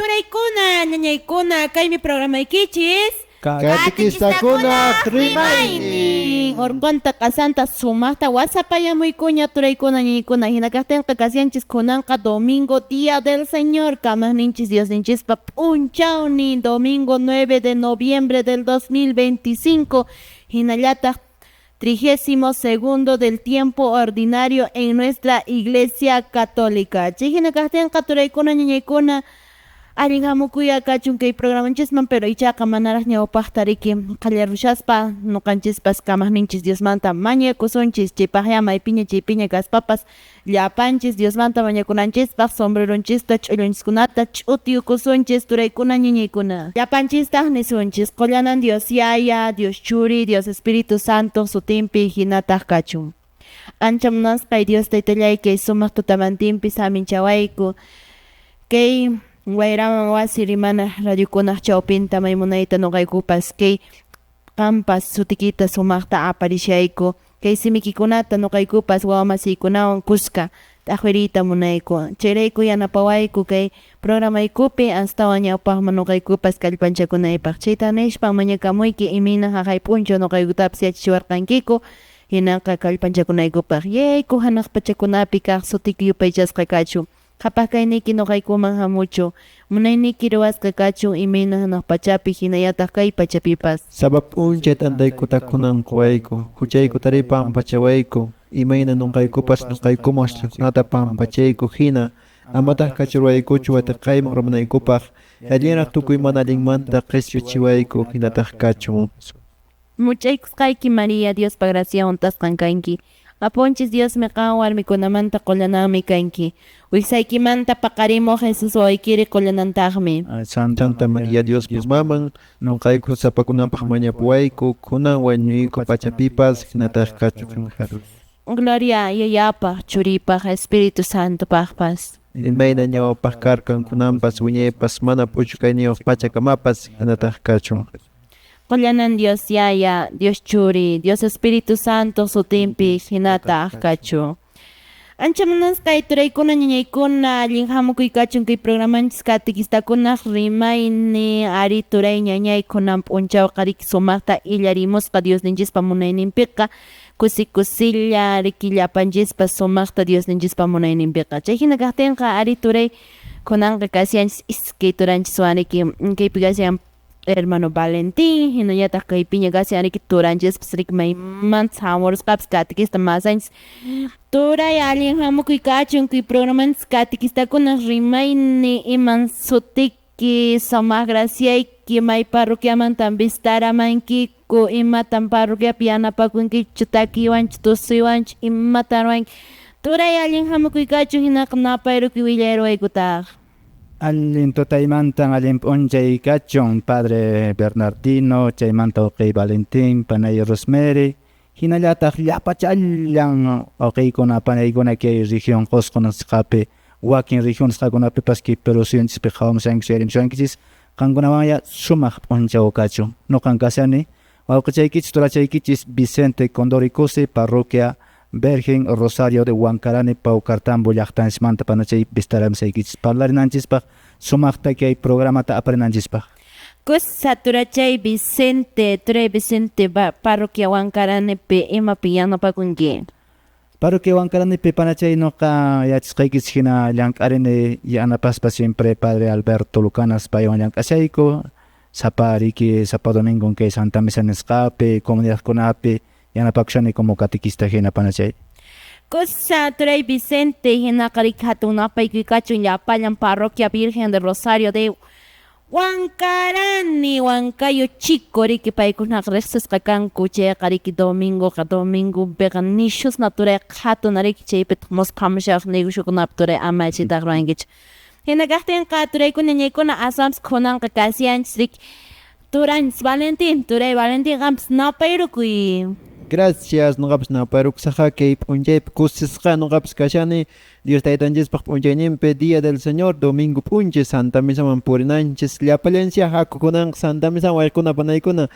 Turaykuna, ñañaykuna, kaymi programaykichis. Katequistakunaq rimaynin. Orqonta q'asanta sumaqta wasapayamuykuña turaykuna ñañaykuna hina kaqtinqa kasyanchis kunanqa domingo día del Señor kamaqninchis Diosninchispa p'unchawnin domingo 9 de noviembre del 2025 hinallataq 32.º del tiempo ordinario en nuestra Iglesia Católica. Chay hina kaqtinqa turaykuna ñañaykuna allin hamukuya kachun kay programanchisman, pero ichaqa manaraq ñawpaqta riki qallarushaspa ñuqanchispas kamaqninchis Diosmanta mañakusunchis chaypaqya maypiña chaypiña kaspapas llapanchis Diosmanta mañakunanchispaq sombreronchista ch'ullunchiskunata ch'utiyukusunchis turaykuna ñañaykuna. Llapanchistaq nisunchis qullanan Dios Yaya, Dios Churi, Dios Espíritu Santo sutinpi hinataq kachun. Ancha munasqay Dios taytallay kay sumaq tutamantinpi saminchawayku kay wayrawan wasi rimana radiokunaq chawpinta maymunayta ñuqaykupas kay qampas sutikita sumaqta aparishayku kay simikikunata ñuqaykupas wawamasiykunawan kuska t'aqwiriyta munayku chayrayku yanapawayku kay programaykupi astawan ñawpaqman ñuqaykupas kallpanchakunaypaq chayta nispa mañakamuyki imayna haqay p'unchaw ñuqaykutapas yachachiwarqankiku hinaqa kallpanchakunaykupaq yayku hanaq pachakunapi kaq sutiki yupaychasqa kachun qhapaq kayniyki ñuqaykuman hamuchun munayniyki ruwasqa kachun imayna hanaq pachapi hinallataq kay pachapipas. Sapa p'unchay t'antaykuta kunan quwayku, huchaykutari pampachawayku, imayna ñuqaykupas ñuqaykuman huchakunata pampachayku hina, amataq kacharuwaykuchu watiqayman urmanaykupaq, allinraq tukuy mana allinmanta qhispichiwayku hinataq kachun. Much'aykusqayki María, Diospa graciawan hunt'asqan kanki. Apunchis Diosmi qan warmikunamanta qullananmi kanki. Wiksaykimanta paqarimuq Jesus wawaykiri qullanantaqmi. Santa María Diospa maman, ñuqayku huchasapakunapaq mañapuwayku, kunan wañuyku pachapipas hinataq kachun. Gloria Yayapaq, Churipaq, Espíritu Santopaqpas. Imayna ñawpaq karqan kunanpas wiñaypas mana p'uchukayniyuq pachakamapas hinataq kachun. Qullanan Dios Yaya, Dios Churi, Dios Espíritu Santo sutinpi hinataq kachun. Ancha munasqay turaykuna ñañaykuna allin hamukuy kachun kay programanchis katequistakunaq rimaynin ari turay ñañay kunan p'unchawqa riki sumaqta illarimusqa Diosninchispa munayninpiqa kusi kusilla riki llapanchispas sumaqta Diosninchispa munayninpiqa chay hina kaqtinqa ari turay kunanqa kasyanchis iskay turanchiswan riki kaypi kasyan hermano Valentín hinallataq kaypiña kashan riki turanchispas riki maymanta hamurusqapas katequista masanchis turay allin hamukuy kachun kay programanchis katequistakunaq rimaynin iman sutiki sumaq graciayki may parroquiamantan visitaramankiku imatan parroquiapi yanapakunkichu takiywanchu tusuywanchu imatan ruwanki turay allin hamukuy kachun hinaqa napayrukuy willayruwaykutaq. Allin tutaymantan allin p'unchay kachun padre Bernardino chaymanta wawqiy Valentín panay Rosemary hinallataq llapachallan wawqiykuna panaykuna kay región Qosqo nisqapi wakin región nisqakunapipas kay Perú suyunchispi qhawamushankichis uyarimushankichis qankunawanya sumaq p'unchaw kachun nuqan kashani wawqichaykichis turachaykichis Vicente Condori Cusi parroquia Virgen Rosario de Huancarani Paucartambo llaqtanchismanta panachay vistaramusaykichis parlarinanchispaq sumaqta kay programata aparinanchispaq. Kusa turachay Vicente, turay Vicente parroquia Huancaranipi imapi yanapakunki. Parroquia Huancaranipi panachay nuqa yachasqaykichis hina llank'arini yanapaspa siempre padre Alberto Lucanas paywan llank'ashayku sapa riki sapa domingo kay Santa Misa nisqapi comunidadkunapi yanapakushani como catequista hina panachay. Kusa turay Vicente hinaqa riki hatun napaykuy kachun llapallan parroquia Virgen de Rosario de Huancarani Huancayo Chico riki paykunaqa riqsisqa kanku chayqa riki domingoqa domingopiqa nishusna turayqa hatun riki chaypitaq musqhamushawaq negociokunapi turay ama chaytaqa ruwankichu hina kaqtinqa turaykuna ñañaykuna aswanpas kunanqa kasyanchis riki turanchis Valentín turay Valentín qampas napayrukuy. Gracias, ñuqapas napayrukusaqqa kay p'unchaypi kusisqa ñuqapas kashani Dios taytanchispaq p'unchayninpi Día del Señor domingo p'unchay Santa Misaman purinanchis llapallanchis haku kunanqa Santa Misaman wayquna panaykuna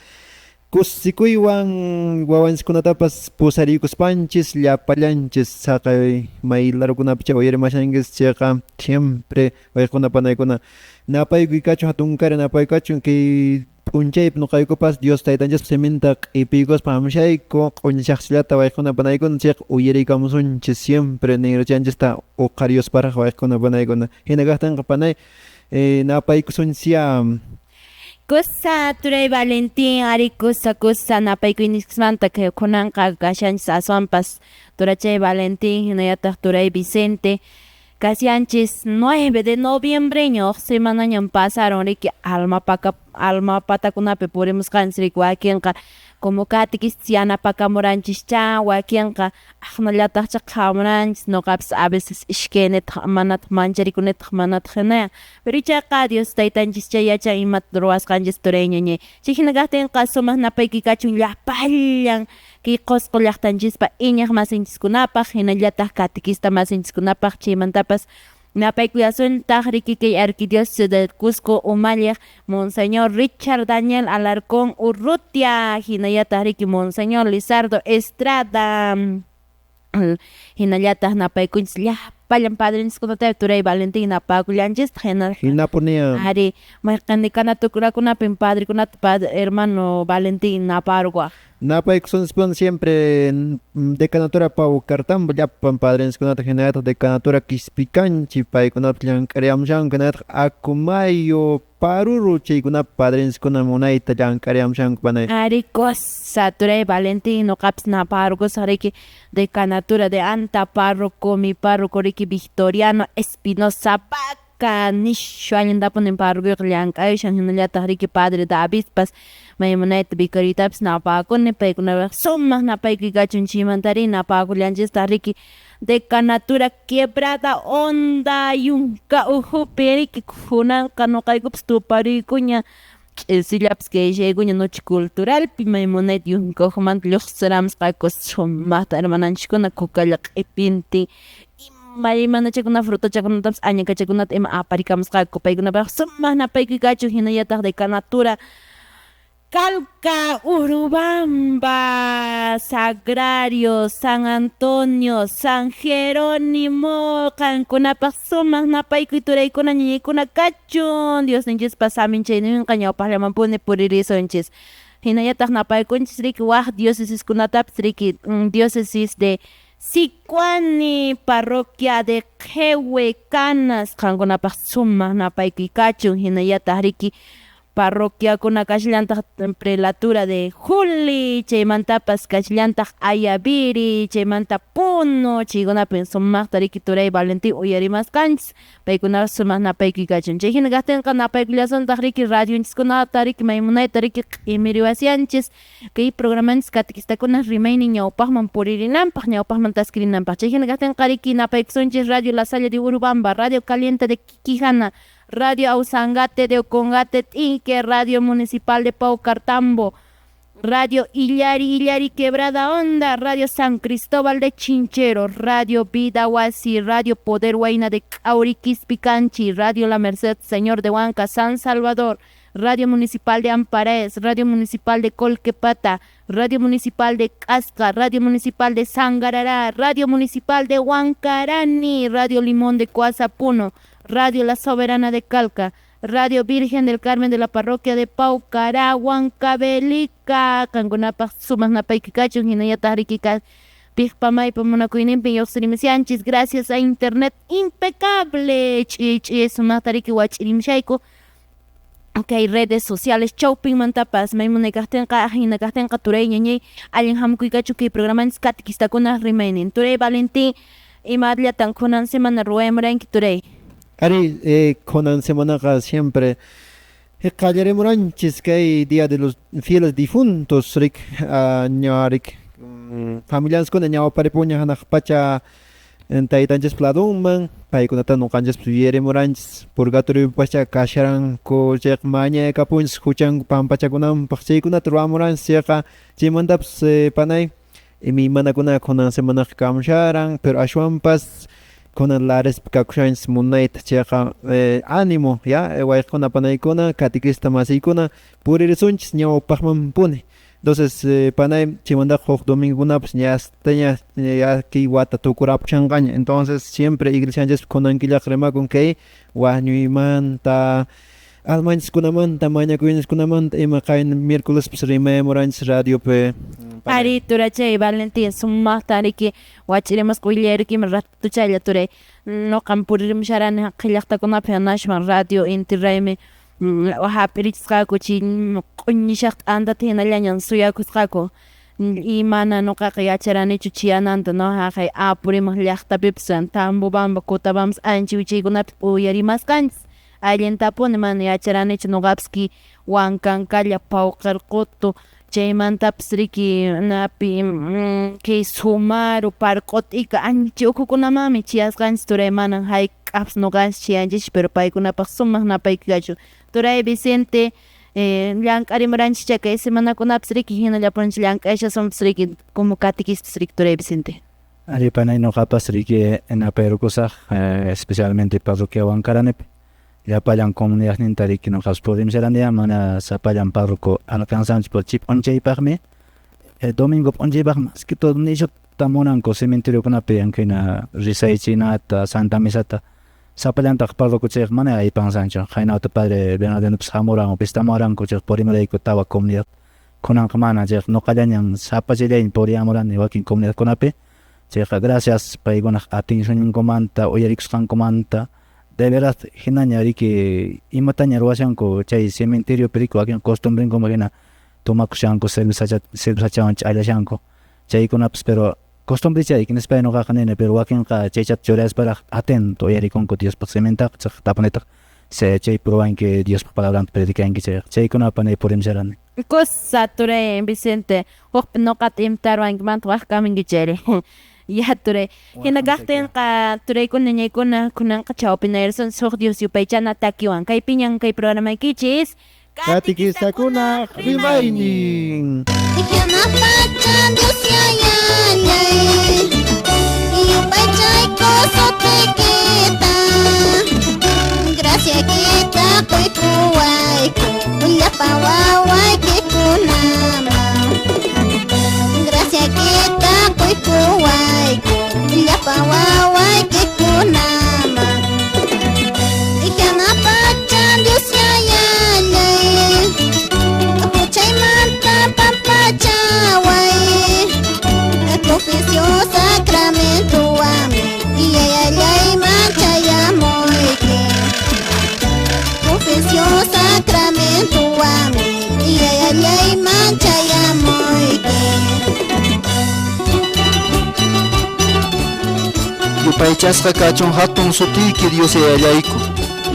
Kusikuywan wawanchiskunatapas pusariykuspanchis llapallanchis saqay may larukunapicha uyarimashanchis chayqa siempre wayquna panaykuna napaykuy kachun hatunkari napayku kay p'unchaypi nuqaykupas Dios taytanchispa siminta q'ipiykuspa hamushayku q'unchaqchillata wayquna panaykuna chayqa uyariykamusunchis siempre ninrichanchista uqhariyusparaq wayquna panaykuna hina kaqtinqa panay napaykusunchis Kusa turay Valentín ari kusa kusa napaykuynismanta kay kunanqa kashanchis aswanpas turachay Valentín hinallataq turay Vicente. Kasyanchis 9 de noviembre ñuq semanañan pasaron riki alma paka alma patakunapi purimusqanchis riki wakinqa como katikistas yanapakamuranchis-cha wakinqa aqnallataqcha qhawamuranchis nuqapas a veces ishkaynitaq manataq mancharikunitaq manataq hinaya pero ichaqa Dios taytanchischa yachan imata ruwasqanchis turay ñañay chay hina kaqtinqa sumaq napaykuy kachun llapallan kay Qusqu llaqtanchispa iñiq masinchiskunapaq hinallataq katikista masinchiskunapaq chaymantapas napaykuyasuntaq riki kay arquidiócesis de Cusco umalliq Monseñor Richard Daniel Alarcón Urrutia hinallataq riki Monseñor Lizardo Estrada. Hinallataq napaykunchis llapallan padrinchiskunata turay Valentín napakullanchistaq hina Hinapunia ari mayqin decanatukurakunapin padrekunata padre hermano Valentín naparquaq Napaykusunchispuni siempre decanatura Paucartambo llapan padrinchiskunata hinallataq decanatura Quispicanchi paykunapaq llank'ariyamushanku hinallataq Acomayo Paruro chaykunapi padrinchiskuna munayta llank'ariyamushanku panay. Ari kusa turay Valentín nuqapas naparqusaq riki decanatura de Anta párroco mi párroco riki Victoriano Espinosa Vaca nishu allintapunin parrocoyqa llank'ayushan hinallataq riki padre Davidpas may munayta vicariotapas napakuni paykunapaq sumaq napaykuy kachun chaymantari napakullanchistaq riki decanatura Quebrada Honda yunka ukhupi riki kunanqa nuqaykupas tupariykuña ch'isillapas kayshaykuña noche culturalpi may munayta yunka ukhumanta lluqsiramusqaku sumaqta hermananchiskuna kukalla q'ipintin imaymanachakuna frutachakunatapas añakachakunata ima aparikamusqaku paykunapaq sumaq napaykuy kachun hinallataq decanatura Calca, Urubamba, Sagrario, San Antonio, San Jerónimo, qankunapaq sumaq napaykuy turaykuna ñañaykuna kachun Diosninchispa saminchayninqa ñawpaqllamanpuni puririsunchis hinallataq napaykunchis riki waq diócesiskunatapas riki diócesis de Sicuani, parroquia de Qehue, Canas, qankunapaq sumaq napaykuy kachun hinallataq riki parroquiakuna kashillantaq prelatura de Juli, chaymantapas kashillantaq Ayaviri, chaymanta Puno, chaykunapin sumaqta riki turay Valentín uyarimasqanchis paykunapas sumaq napaykuy kachun chay hina kaqtinqa napaykullasuntaq riki radionchiskunata riki maymunayta riki q'imiriwasianchis kay programanchis katikistakuna rimaynin ñawpaqman puririnanpaq ñawpaqman taskirinanpaq chay hina kaqtinqa riki napaykusunchis Radio La Salle de Urubamba, Radio Caliente de Quiquijana, Radio Ausangate de Ocongate Tinque, Radio Municipal de Paucartambo, Radio Illari Illari Quebrada Honda, Radio San Cristóbal de Chinchero, Radio Vida Huasi, Radio Poder Huayna de Auriquispicanchi, Radio La Merced Señor de Huanca, San Salvador, Radio Municipal de Amparaes, Radio Municipal de Colquepata, Radio Municipal de Casca, Radio Municipal de Sangarará, Radio Municipal de Huancarani, Radio Limón de Coazapuno, Radio La Soberana de Calca, Radio Virgen del Carmen de la Parroquia de Paucará, Huancavelica, qankunapaq sumaq napayki kachun hinallataq riki piqpa maypa munakuyninpi lluqsirimisianchis gracias a internet impecable. Ch'iy ch'iy sumaqta riki wach'irimishayku kay redes sociales chawpinmantapas maymunay kaqtinqa hina kaqtinqa turay ñañay allin hamukuy kachun kay programanchis katikistakuna rimaynin. Turay Valentín imallatan kunan semana ruwaymuranki turay. Ari, kunan semanaqa siempre qallarimuranchis kay Día de los Fieles Difuntos rik ña rik familianskuna ñawparipuña hanaq pacha taytanchispa ladunman paykunata nuqanchispas yuyarimuranchis purgatoriopipacha kasharanku chayqa mañaykapunchis huchanku pampachakunanpaq chaykunata ruwamuranchis chayqa chaymantapas panay imaymanakuna kunan semanaqa kamusharan pero ashwanpas kunan larespi kakushanchis munayta chayqa ánimo ya wayqikuna panaykuna katikista masiykuna puririsunchis ñawpaqmanpuni Entonces panay chaymantaqa huk domingokunapas ña hasta ña ya kay wata tukurapushanqaña. Entonces siempre iglesianchispi kunan killaqa rimakun kay wañuymanta, almanchiskunamanta, mañakuyninchikkunamanta ima qayna miércolespas rimayamuranchis radiopi. Ari turachay Valentín sumaqta riki wach'irimusqa willayrikiman ratuchaylla turay. Nuqam puririmusharani haqay llaqtakunapi nashwan radio Inti Raymi hap'irichisqaku chay q'uñishaqta t'antata hinallañan suyakusqaku y mana nuqaqa yacharanichu chiyananta no haqay Apurimaq llaqtapipas Tambobamba Cotabambas ancha wichaykunapi uyarimasqanchis allintapuni mana yacharanichu nuqapas kay Huancancalla Pawqarqutu chaymantapas riki napi kay Sumaru Parq'ut'ika ancha ukhukunamanmi chiyasqanchis turay manan hayk'aqpas nuqanchis chiyanchis pero paykunapaq sumaq napayki kachun. Turay Vicente llank'arimuranchis kay semanakunapis riki hinallapunchis llank'ashasunpas riki como catequistas riki turay Vicente. Ari panay nuqapas riki napayrukusaq especialmente parroquia Huancaranipi llapallan comunidadninta riki nuqapas purimusharani mana sapallan párroco alcanzanchis por chay p'unchaypaqmi domingo p'unchaypaq más que todo nishuta munanku cementeriokunapi ankayna rizaychinata santa misata sapallantaq párroco chayqa mana aypansanchu qaynawta padre Bernardinopas hamuran vistamuranku chayqa purimurayku tawa comunidad kunanqa mana chayqa nuqallañan sapallallayña puriyamurani wakin comunidadkunapi chayqa gracias paykunaq atencionninkumanta uyarikusqankumanta de verdad hinaña riki imataña ruwashanku chay cementeriopi riki wakin costumbrenkuman hina tomakushanku cervezachawan ch'allashanku chaykunapas pero costumbrechay nispay nuqaqa nini pero wakinqa chaychata churasparaq atento uyarikunku Diospaq simintaqa chayqa tapunitaq chay pruwanki Diospaq palabranta predicanki chayqa chaykunapa ni purimusharani. Kusa turay Vicente hukpi nuqata invitarwankimanta waq kaminki chayri. Ya turay hina kaqtinqa turaykuna ñaykuna kunanqa chawpinayrasunchis huk Dios yupaychana takiwan kaypiñan kay programaykichis Catequistakunaq rimaynin. Yanapacha Dios yayallay yupaychayku sutiykita graciaykita quykuwayku llapa wawaykikunaman graciaykita quykuwayku llapa wawaykikunaman Yanapacha Dios yayallay huchaymanta pampachaway confesión sacramentuwami yayallayman chayamuyki confesión sacramentuwami yayallayman chayamuyki. Yupaychasqa kachun hatun sutiyki Dios yayallayku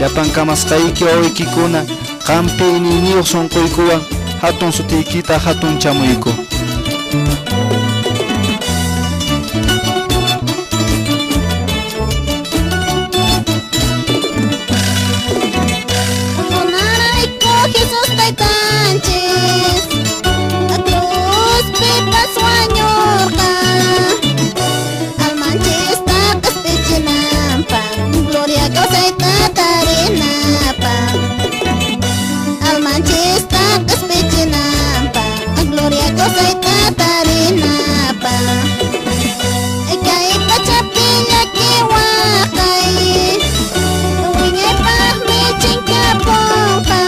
llapan kamasqayki wawaykikuna qampi iñiyniyuq sunquykuwan hatun sutiykita hatunchamuyku. Runarayku Jesús taytanchis cruzpipas wañurqa almanchista qispichinanpaq gloria kawsayta tarinapaq almanchista qispichinanpaq gloria kawsayta tarinapaq kay pachapi llaki waqay wiñaypaqmi chinkapunqa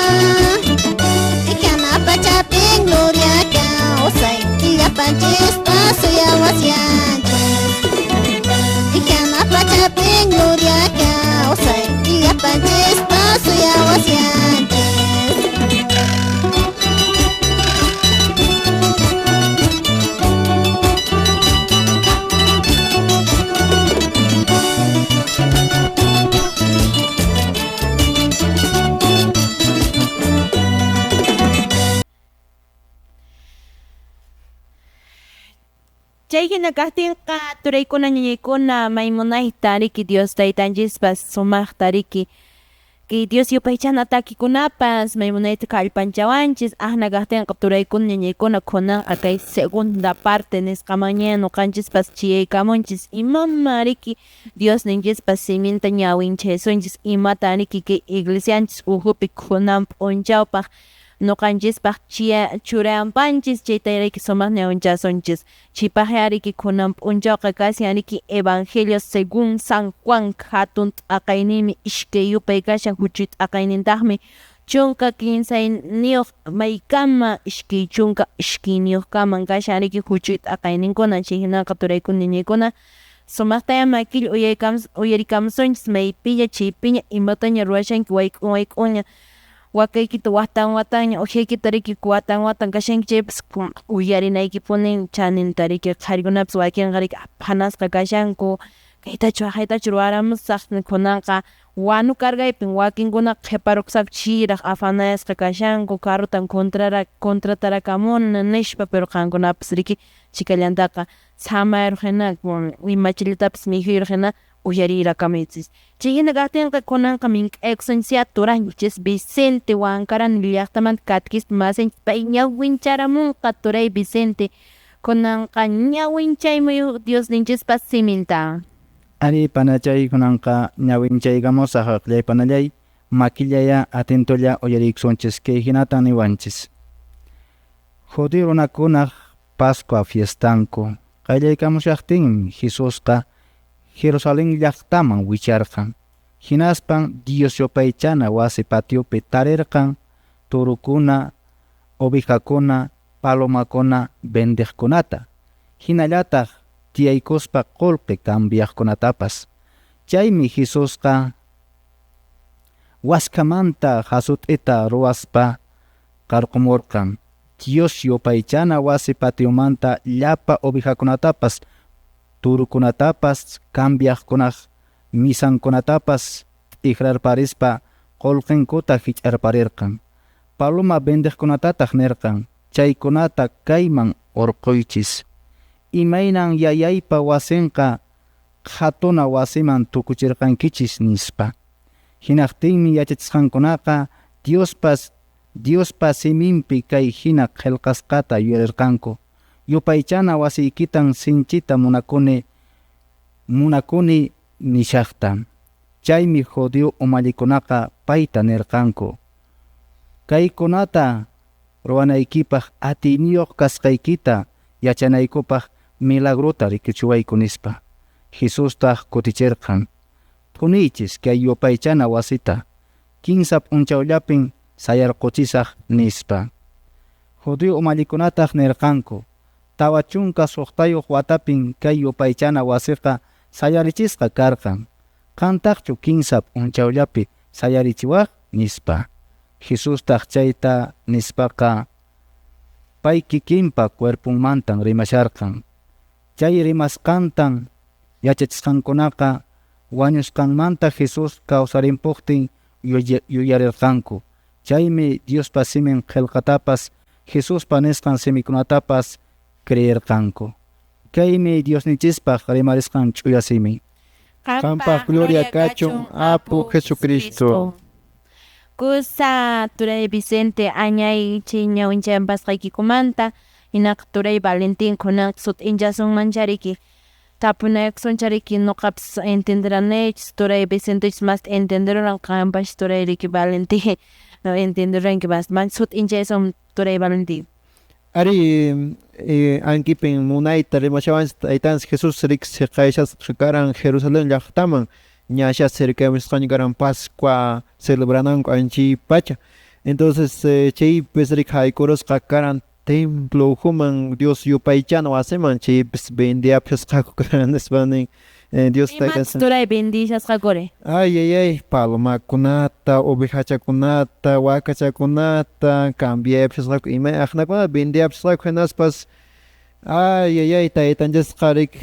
hanaq pachapi gloria kawsay llapanchista suyawasyanchis hanaq pachapi gloria kawsay llapanchista suyawasyanchis. Chay hina kaqtinqa turaykuna ñañaykuna maymunayta riki Dios taytanchispas sumaqta riki kay Dios yupaychana takikunapas maymunayta kallpanchawanchis aqna kaqtinqa turaykuna ñañaykuna kunanqa kay segunda parte nisqamanña nuqanchispas chiyaykamunchis imama riki Diosninchispas siminta ñawinchaysunchis imata riki kay iglesianchis ukhupi kunan p'unchawpaq Noqanchispaq churampanchis chayta riki sumaq ñawinchasunchis. Chipaqya riki kunan p'unchawqa kashan riki Evangelio según San Juan hatun t'aqayninmi iskay yupay kashan huch'uy t'aqaynintaqmi 13 maykama 22 kaman kashan riki huch'uy t'aqayninkuna. Chay hinaqa turaykuna ñañaykuna sumaqtaya makilla uyarikamusunchis maypiña chaypiña imataña ruwashanki wayk'un wayk'unña wakaykita watan watanña uhiaykita riki watan watan kashanki chaypas uyarinaykipunin chaninta riki qharikunapas wakinqa riki aphanasqa kashanku kaytachu haqaytachu ruwaramusaq kunanqa wanu cargaypin wakinkuna qhiparukusaqku chayraq afanayasqa kashanku carrotan contratarakamuni nispa pero qankunapas riki chikallantaqa samayruq hina imachillatapis mikhuyruq hina uyarirakamuychis. Chay hina kaqtinqa kunanqa mink'aykusunchis turanchis Vicente Wankarani llaqtamanta katkista masinchis pay ñawincharamunqa turay Vicente kunanqa ñawinchaymuy Diosninchispa siminta. Ari panachay kunanqa ñawinchaykamusaq waqllay panallay makillaya atentolla uyariykusunchis kay hinatan niwanchis. Judío runakunaq Pascua fiestanku qallaykamushaqtinmi Jesusqa Jerusalén llaqtaman wicharqan. Hinaspan Dios yupaychana wasi patiopi tarirqan turukuna, ovejakuna, palomakuna vendeqkunata. Hinallataq tiyaykuspa qullqi cambiaqkunatapas. Chaymi Jesusqa waskhamanta hasut'ita ruwaspa qarqumurqan. Dios yupaychana wasi patiomanta llapa ovejakunatapas, turukunatapas, cambiaqkunaq misankunatapas t'ikrarparispa qullqinkuta hich'arparirqan. Paloma vendeqkunatataq nirqan, chaykunata kayman hurquychis. Imaynan yayaypa wasinqa qhatuna wasiman tukuchirqankichis nispa. Hinaqtinmi yachachisqankunaqa Diospa siminpi kay hina qillqasqata yuyarirqanku. Yupaychana wasiykitan sinchita munakuni nishaqta. Chaymi judío umallikunaqa payta nirqanku. Kaykunata ruwanaykipaq atiyniyuq kasqaykita yachanaykupaq milagrota rikuchiwayku nispa. Jesustaq kutichirqan. Thuniychis kay yupaychana wasita. Kinsa p'unchawllapin sayarquchisaq nispa. Judío umallikunataq nirqanku. 46 watapin kay yupaychana wasiqa sayarichisqa karqan. Qantaqchu kinsa p'unchawllapi sayarichiwaq nispa. Jesustaq chayta nispaqa pay kikinpa cuerpunmantan rimasharqan. Chay rimasqantan yachachisqankunaqa wañusqanmanta Jesús kawsarimpuqtin yuyarirqanku. Chaymi Diospa simin qillqatapas Jesuspa nisqan simikunatapas creerqanku. Kaymi Diosninchispaq rimarisqan ch'uya simi. Qampaq gloria kachun Apu Jesucristo. Kusa turay Vicente añay chay ñawinchampasqaykikumanta hinaqa turay Valentín kunanqa sut'inchasunmancha riki tapunaykusuncha riki noqapas entenderanechis turay Vicentechis masta entenderuran qanpas turay riki Valentín no entenderanki mas sut'inchaysun turay Valentín. Ari ankipin munayta rimashawanchis taytanchis Jesús riki siqayshasqa karan Jerusalén llaqtaman ñasha cercamusqaña karan Pascua celebrananku anchiy pacha. Entonces chaypis riki haykurusqa karan templo ukhuman Dios yupaychana wasiman chaypis vendiyapusqaku karan nispa nin Dios Imatas turay vendishasqakuri? Ay ay ay palomakunata, ovejachakunata, wakachakunata cambiapusqaku ima aqnakunata vendiyapusqaku hinaspas ay ay ay taytanchisqa riki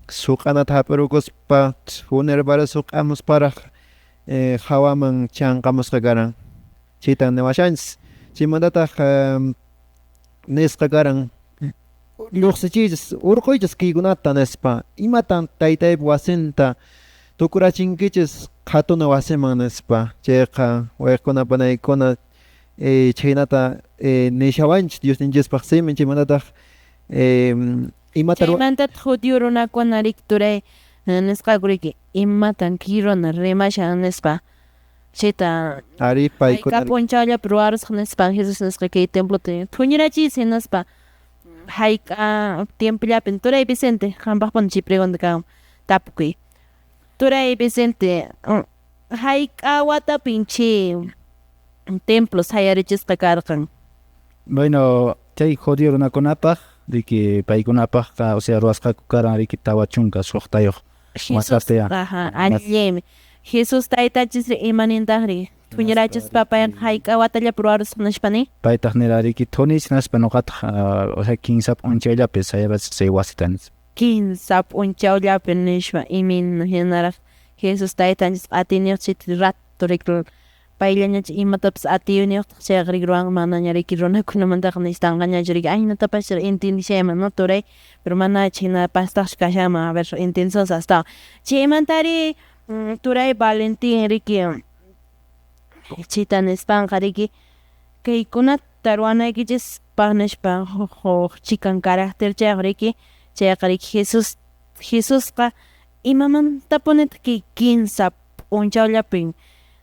suq'anata hap'irukuspa thunirpara suq'amusparaq hawaman chanqamusqa karan chaytan niwashanchis chaymantataq nisqa karan lluqsichiychis hurquychis kaykunata nispa imatan taytaypa wasinta tukurachinkichis qhatuna wasiman nispa chayqa wayqikuna panaykuna chhaynata nishawanchis Diosninchispaq simin chaymantataq imata Chaymantataq judío runakuna riki turay nisqaku riki imatan kay runa rimashan nispa. Chayta Ari paykuna hayka p'unchawllapi ruwarusaq nispa Jesus nisqa kay templota thuñirachiysi hinaspa hayk'a tiempollapin. Turay Vicente, qampaqpuni chay pregunta kanman tapukuy. Turay Vicente, hayk'a watapin chay templo sayarichisqa karqan? Bueno, chay judío runakunapaq riki paykunapaqqa, o sea, ruwasqaku karan riki 46 watapi. Aha, allinmi. Jesus taytanchisri imanintaqri? Thuñirachispa payqa hayk'a watallapi ruwarusaq nispa nin? Paytaq nira riki thunich nispa nuqataq, o sea, 3 p'unchayllapi sayarachisaq chay wasita nispa. 3 p'unchawllapi nispa imayna hinaraq Jesus taytanchisqa atiyniyuq chayta rato riki payllañachu imatapas atiyniyuqtaq chayqa riki ruwanqa manaña riki runakunamantaqa necesitanqañachu riki aynatapas entendishayman, no turay, pero manachu hina pastaqchu kashanman, a ver, entiendes astawan. Chaymantari turay Valentín riki chayta nispanqa riki kaykunata ruwanaykichispaq nispa huk chikan carácter chayqa riki chayqa riki Jesusqa imamantapunitaq kay 3 p'unchawllapin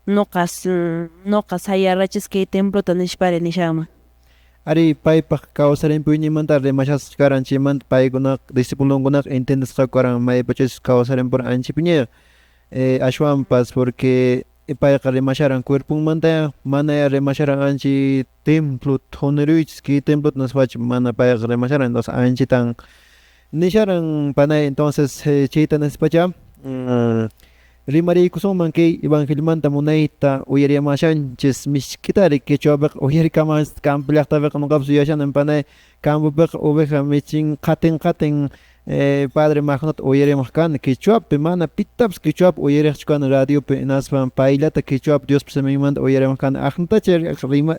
nuqa sayarachis kay templota nispari nishanman. Ari paypaq kawsarimpuyninmanta rimashasqa karan chaymanta paykuna discipulonkunaqa entendisqaku karan maypachachus kawsarimpuran anchapiña ashwanpas porque payqa rimasharan cuerponmanta mana rimasharan anchi templo thuniruychis kay templota nispachu mana payqa rimasharan, entonces anchitan nisharan panay, entonces chayta nispacha rimariykusunman kay evangeliomanta munayta uyariyamashanchis misk'itari quechuapiqa uyarikamanchis campo llaqtapiqa nuqapas uyashanin panay campopiqa oveja michin qatin qatin padre Magnota uyarimaq kani quechuapi mana pitapas quechuapi uyariqchu kani radiopi hinaspa payllata quechuapi Diospa siminmanta uyarimaq kani aqnatacha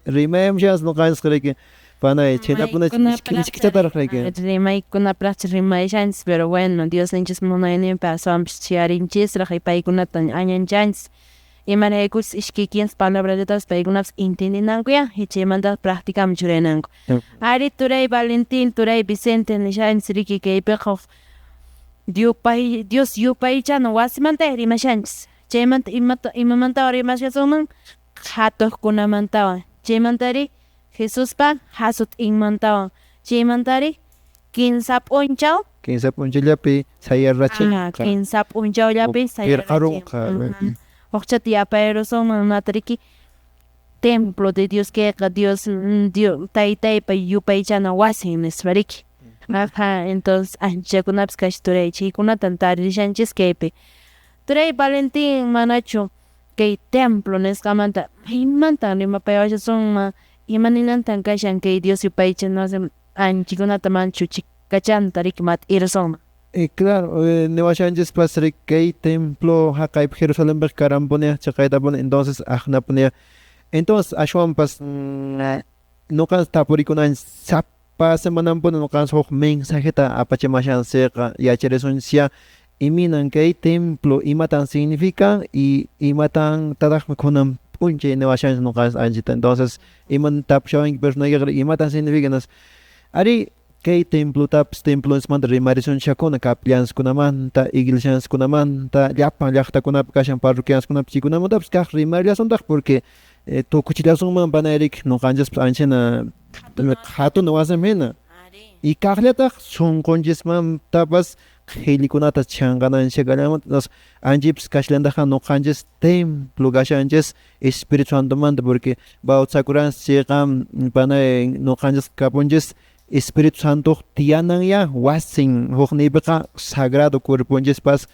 rimayamushas nuqanchis riki panay chaytapunach misk'ichataraq riki rimaykunapiraqchu rimayshanchis, pero bueno, Diosninchis munayninpi aswanpis chiyarinchisraq y paykunata añanchanchis imaraykuchus iskay kinsa palabrallatapas paykunapas entendinankuya y chaymanta practicaman churananku. Ari turay Valentín, turay Vicente nishanchis riki kaypiqa Dios yupaychana wasimanta rimashanchis chaymanta imamantawan rimashasunman qhatuqkunamantawan chaymantari Jesuspa hasut'inmantawan chaymantari 3 p'unchaw 3 p'unchayllapi sayarachinqa 3 p'unchawllapi sayarachinqa Huqchata yapayrusunman natariki templo de Dios kayqa Dios taytaypa yupaychana wasin nispa riki. Ajá, entonces anchakunapis kash turay chaykunatan tarishanchis kaypi. Turay Valentín manachu kay templo nisqamanta imantan rimapayashasunman imaninantan kashan kay Dios yupaychana wasi anchikunata manchu chikachanta riki mat'irusunman. Claro, niwashanchispas riki kay templo haqaypi Jerusalenpiqa karanpuni chaqaytapuni entonces aqnapuni entonces ashwanpas nuqanchis tapurikunanchis sapa semananpuni nuqanchis huk mensajeta apachimashanchikqa yacharisunchis iminan kay templo imatan significa y imatan tataqmi kunan p'unchay niwashanchis nuqanchis anchita entonces iman tapushawanki personaykiqa imatan significa ari kay templotapas templonismanta rimarisunchakuna capillanskunamanta iglesianskunamanta llapan llaqtakunapi kashan parroquianskunapi chaykunamantapas kaq rimarillasuntaq porque tukuchillasunman panayrik nuqanchispas anchana hatun wasinmi hina y kaqllataq sunqunchismantapas qhillikunata chanqananchik kallanmanta anchipis kashallantaqa nuqanchis templo kashanchis Espíritu Santomanta porque bautizakuranchis chayqa panay nuqanchis kapunchis Espíritu Santo tiyanan ya wasin hukniypiqa sagrado cuerponchispas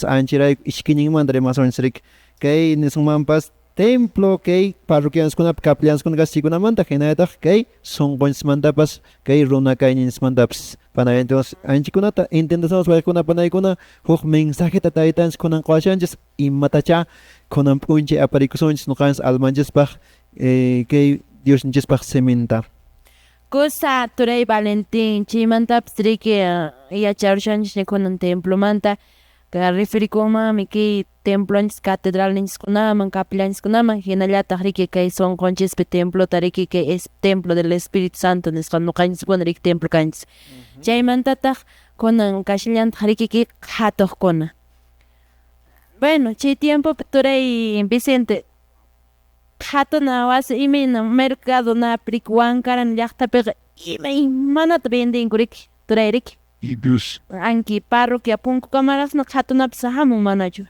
anchirayku ishkiñinmanta rimasunchis riki kay nisunmanpas templo kay parroquianskunapi capillanskunata kashaykunamanta hinallataq kay sunqunchismantapas kay runa kayninchismantapas panay entonces anchikunata entendesamos paykuna panaykuna huk mensajeta taytanchis kunan quwashanchis imatacha kunan p'unchay aparikusunchis nuqanchis almanchispaq kay Diosninchispaq siminta. Kusa turay Valentín chaymantapas riki yacharushanchis kunan templomanta referikunmanmi kay templonchis catedralninchiskunaman capillanchiskunaman hinallataq riki kay sunqunchispi templota riki kay es templo del Espíritu Santo nisqa nuqanchiskuna riki templo kanchis. Chaymantataq kunan kashallantaq riki kay qhatuqkuna. Bueno, chay tiempopi turay Vicente Qhatuna wasi imayna mercado napi riki Wankarani llaqtapiqa imaymanata vendenku riki turay riki. Anki parroquia punkukamaraqsina qhatunapas hamun manachu.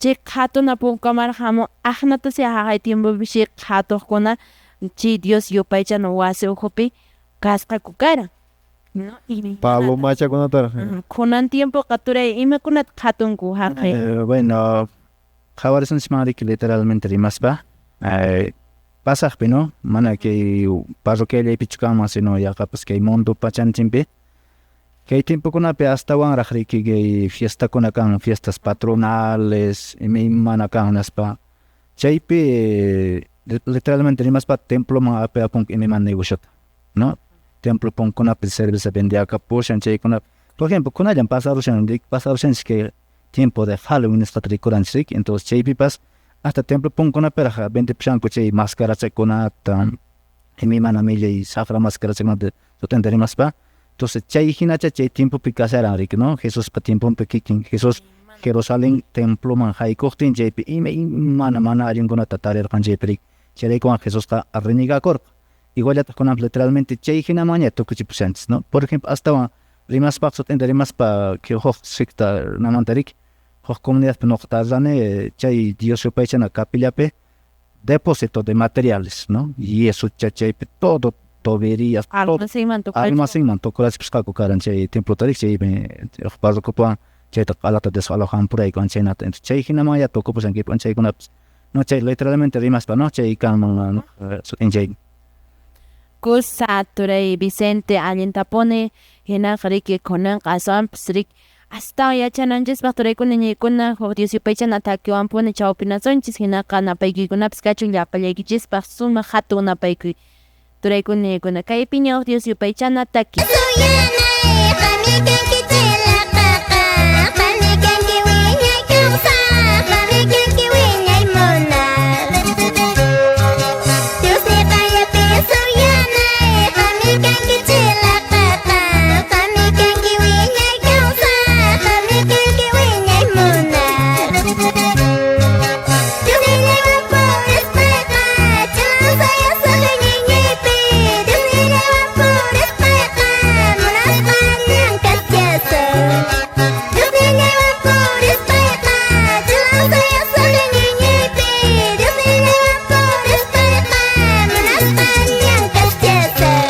Chay qhatuna punkukamaraq hamun aqnatasi haqay tiempopi qhatuqkuna chay Dios yupaychana wasi ukhupi kasqaku karan. No, Palomachakunataraq. Kunan tiempoqa turay imakunata qhatunku haqay. Bueno, qhawarisunchikman riki literalmente rimaspa pasaqpi, no? Mana kay parroquiallaypichu kanman, sino yaqapas kay mundo pachanchinpi. Kay tiempokunapi astawanraq riki kay fiestakuna kan, fiestas patronales, imaymana kan nispa. Chaypi literalmente rimaspa temploman apayapunku imaymana negociota, no? Templo punkunapi cerveza vendiakapushan chaykuna. Por ejemplo, kunallan pasarushan, pasarushanchik kay tiempo de Halloween nisqata rikuranchik riki, entonces chaypipas hasta templo punkunapiraq vendipushanku chay mascarachakunata, imaymana millay saqra mascarachakunata sut'inta rimaspa. Entonces chay hinacha chay tiempopi kasharan riki, no? Jesuspa tiemponpi kikin Jesús Jerusalén temploman haykuqtin chaypi imaymana mana allinkunata tarirqan chaypi riki. Chayraykuwan Jesusqa renegakurqa. Iguallataq kunan literalmente chay hinamanña tukuchipushanchis, no? Por ejemplo, astawan rimaspaq sut'inta rimaspa huk secta namanta riki, huk comunidadpi nuqa tarlani chay Dios yupaychana capillapi depósito de materiales, no? Yeso chaypi todo tuberías, todo almacenman tukurachipusqaku karan chay templota riki, chaypi huk parrocopuwan chayta q'alata desalojampurayku chaynata. Entonces chay hinamanya tukupushan kay p'unchaykunapas. No, chay literalmente rimaspa, no? Chay kanman sut'inchay. Kusa turay Vicente allintapuni hinaqa riki kunanqa aswanpas riki astawan yachananchispaq turaykuna ñaykuna huk Dios yupaychana takiwanpuni chawpinasunchis hinaqa napaykuykunapas kachun llapallaykichispaq sumaq hatun napaykuy turaykuna ñaykuna kaypiña huk Dios yupaychana taki. Suyanay, qammi kanki chilaqaqa, qammi kanki wiñay kawsaq, qammi kanki wiñay munaq. Dios niqallapi suyanay, qammi kanki chilaqaqa, qammi kanki wiñay kawsaq, qammi kanki wiñay munaq. Dios nillaywan purispayqa, chilansayasaq iñiyñiypi. Dios nillaywan purispayqa, munasqallan kasyasun. Dios nillaywan purispayqa, chilansayasaq iñiyñiypi. Dios nillaywan purispayqa, munasqallan kasyasun.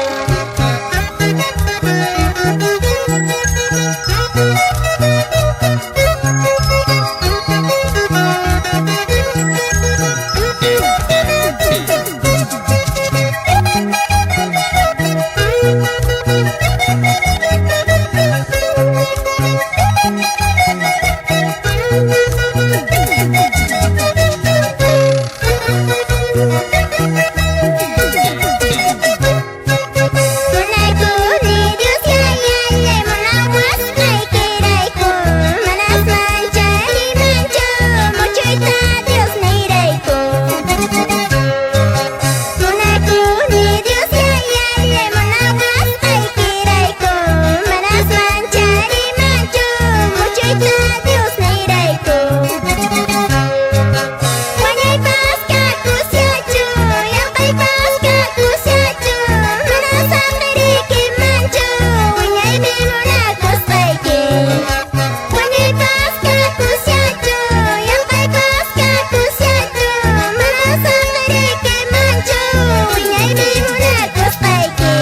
Munaykuni Dios yayallay munawasqaykirayku, manas mancharimanchu muchuyta Dios niyrayku. Munaykuni Dios yayallay munawasqaykirayku, manas mancharimanchu muchuyta Dios niyrayku. Wañuypas kakushachu, yarqaypas kakushachu, manas saqirikimanchu, wiñaymi munakusqayki. Wañuypas kakushachu, yarqaypas kakushachu, manas saqirikimanchu, wiñaymi munakusqayki.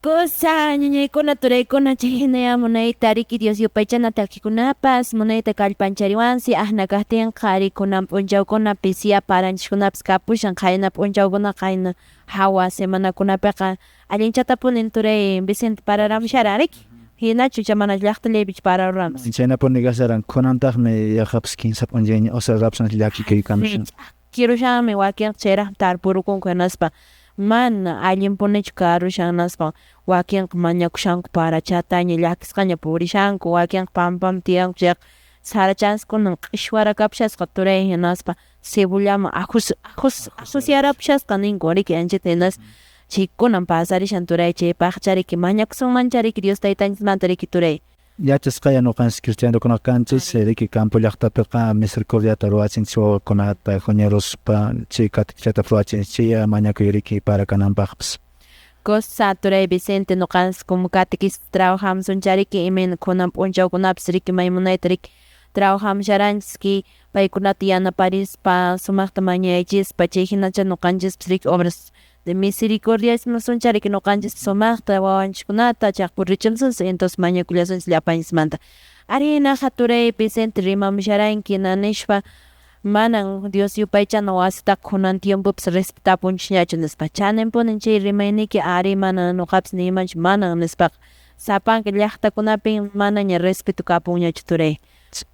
Kusa ñañaykuna turaykuna chay hinaya munayta riki Dios yupaychana takikunapas munayta kallpanchariwansi aqna kaqtinqa ari kunan p'unchawkuna pisiya paranchiskunapas kapushan qayna p'unchawkuna qayna hawa semanakunapiqa allinchatapunin turay Vicente pararamusharan riki hinachu cha mana llaqtallaypichu pararuramus. Chaynapuni kasharan kunantaqmi yaqapas kinsa p'unchayña o sea rapsan llakikuy kamushan. Ch'akirushanmi wakinqa chayraq tarpurukunku hinaspa mana allinpunichu karushan hinaspa wakinqa mañakushanku parachataña llakisqaña purishanku wakinqa pampaman tiyanku chayqa sarachankunan q'ishwarakapusasqa turay hinaspa cebollaman ajusyarapusasqa ninku riki anchata hinaspa chaykunan pasarishan turay chaypaqcha riki mañakusunmancha riki Dios taytanchismanta riki turay. Yachasqaya ñuqanchis cristianokuna kanchis, riki campo llaqtapiqa misericordiata ruwachinchis wawakunata huñaruspa chay katikchata ruwachinchis chay mañakuy riki para kananpaqpas. Cosa turay Vicente ñuqanchis como catequista trabajamusuncha riki imayna kunan p'unchawkunapis riki maymunayta riki trabajamusharanchis ki paykunata yanaparispa sumaqta mañayachispa chay hinacha ñuqanchispas riki obras de misericordia suncha riki ñuqanchis sumaqta wawanchiskunata chaqpurichimusunchis entonces mañakullasunchis llapanchismanta. Ari naqa turay Vicente rimamusharanki nishpa manan Dios yupaychana wasitaqa kunan tiempopis respetapunchisñachu nispa chaninpunin chay rimayniyki ari mana ñuqapis niymanchu manan nispaqa sapanka llaqtakunapin manaña respeto kapunñachu turay.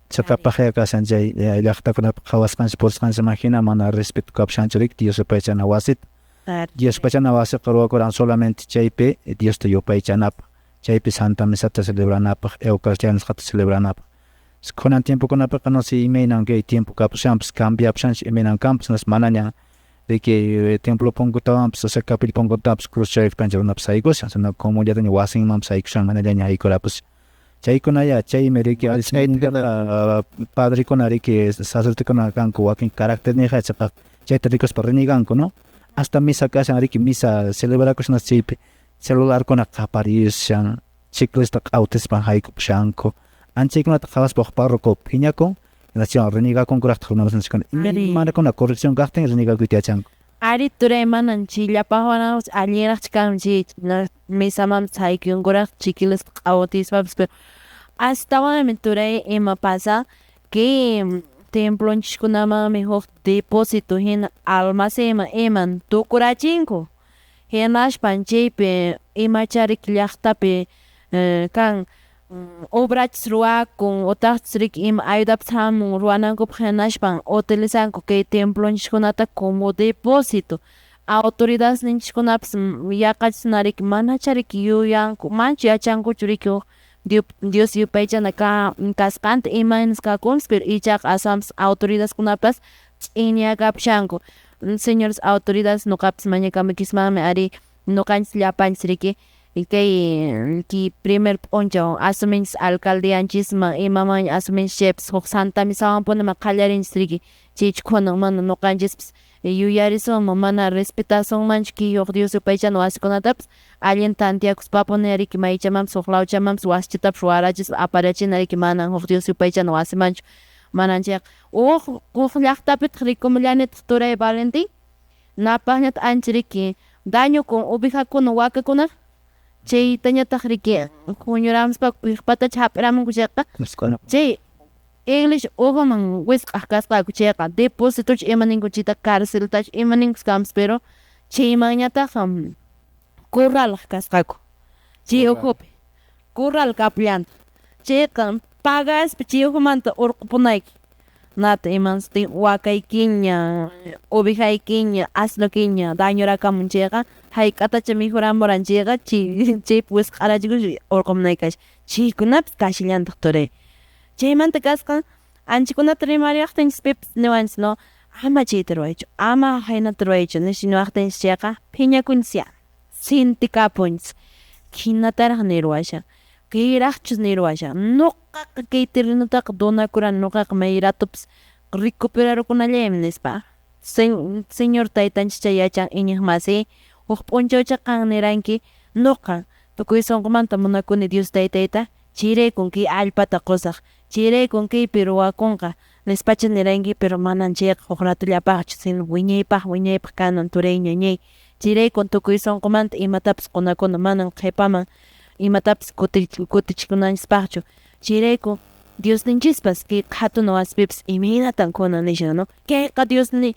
Chiqapaqya kashan chay llaqtakunapi qhawasqanchis purisqanchikman hina mana respeto kapushanchu riki Dios yupaychana wasita. Dios yupaychana wasiqa ruwakuran solamente chaypi Diosta yupaychanapaq, chaypi Santa Misata celebranapaq, Eucaristía nisqata celebranapaq. Kunan tiempokunapiqa no sé imaynan kay tiempo kapushanpas cambiapushanchis imaynan kanpas manaña riki templo punkutawanpas o sea capilla punkutapas cruz chaypi runapas haykushan sino comunllataña wasinmanpas haykushan manallaña haykurapus. Chaykunaya chaymi riki padrekuna riki sacerdotekuna kanku wakin caracterniqa chayqa chayta rikuspa reniganku no hasta misa kashan riki misa celebrakushanas chaypi celularkuna qaparishan chiclesta q'awtispan haykupushanku anchaykunata qhawaspa huk párroco phiñakun hinaspa renegakunkuraqtaq runamasninchiskuna imanakuna corrección kaqtin renegakuyta yachanku. Ari turay manan chillapaqwanaqpas allinraqchu kanman chay misamanpas haykunkuraq chiclesta q'awatispapas pero astawanmi turay ima pasa kay templonchiskunamanmi huk depósito hina almacenman iman tukurachinku hinaspan chaypi imachariki llaqtapi kan obrachis ruwakun utaqchis riki ima ayudapas hamun ruwanankupaq hinaspan utilizanku kay templonchiskunata como depósito autoridadninchikkunapas yaqachisna riki manacha riki yuyanku manachu yachankuchu riki huk Dios yupaychana kasqanta imaynas kakunpas pero ichaqa aswanpas autoridadkunapas ch'inyakapushanku. Señores autoridades ñuqapas mañakamukismanmi ari ñuqanchis llapanchis riki kay primer p'unchaw asuminchis alcaldeanchisman imamanña asuminchis chaypas huk Santa Misawanpunima qallarinchis riki chaychu kunan mana ñuqanchispas yuyarisunman mana respetasunmanchu kay huk Dios yupaychana wasikunatapas allin tantiakuspapuni riki maychamanpas huk lawchamanpas wasichatapas ruwarachispa aparachina riki manan huk Dios yupaychana wasimanchu manan chayqa huk llaqtapitaq rikumullanitaq turay Valentín napaqñataq ancha riki dañokun ovejakuna wakakuna chaytañataq riki huñuramuspa piqpatacha hap'iramunku chayqa chay iglesia uhuman wisq'aq kasqaku chayqa depósitochu ima ninku chayta carceltachu ima ninkus kanpas pero chaymanñataq corralaq kasqaku chay ukhupi corral kapullantaq chayqa pagaspa chay ukhumanta hurqupunayki nata imansutin wakaykiña ovejaykiña asnukiña dañorakamun chayqa hayk'atacha mikhuramuran chayqa chaypi wisq'arachikuspa hurqumunayki kashan chaykunapis kashallantaq turay chaymanta kasqa anchakunata rimariyaqtinchis pipas niwanchis no ama chayta ruwaychu ama haynata ruwaychu nish niwaqtinchis chayqa phiñakunchis ya sintikapunchis hinataraq niruwashan kayraqchus niruwashan ñuqaqa kay terrenutaqa donakurani ñuqaqa may ratopas recuperarukunallaymi nispa Señor taytanchis yachan iñiqmasiy huk p'unchawcha qan niranki ñuqa tukuy sunqumanta munakuni Dios taytayta chayraykun kay allpata qusaq chayraykun kaypi ruwakunqa nispacha niranki pero manan chayqa huk ratollapaqchu sino wiñaypaq wiñaypaq kanan turay ñañay chayraykun tukuy sunqumanta imatapas qunakuna manan qhipaman imatapas kutichikunanchispaqchu chayrayku Diosninchispas kay qhatuna wasipipas imaynatan kunan nishan no kayqa Diosni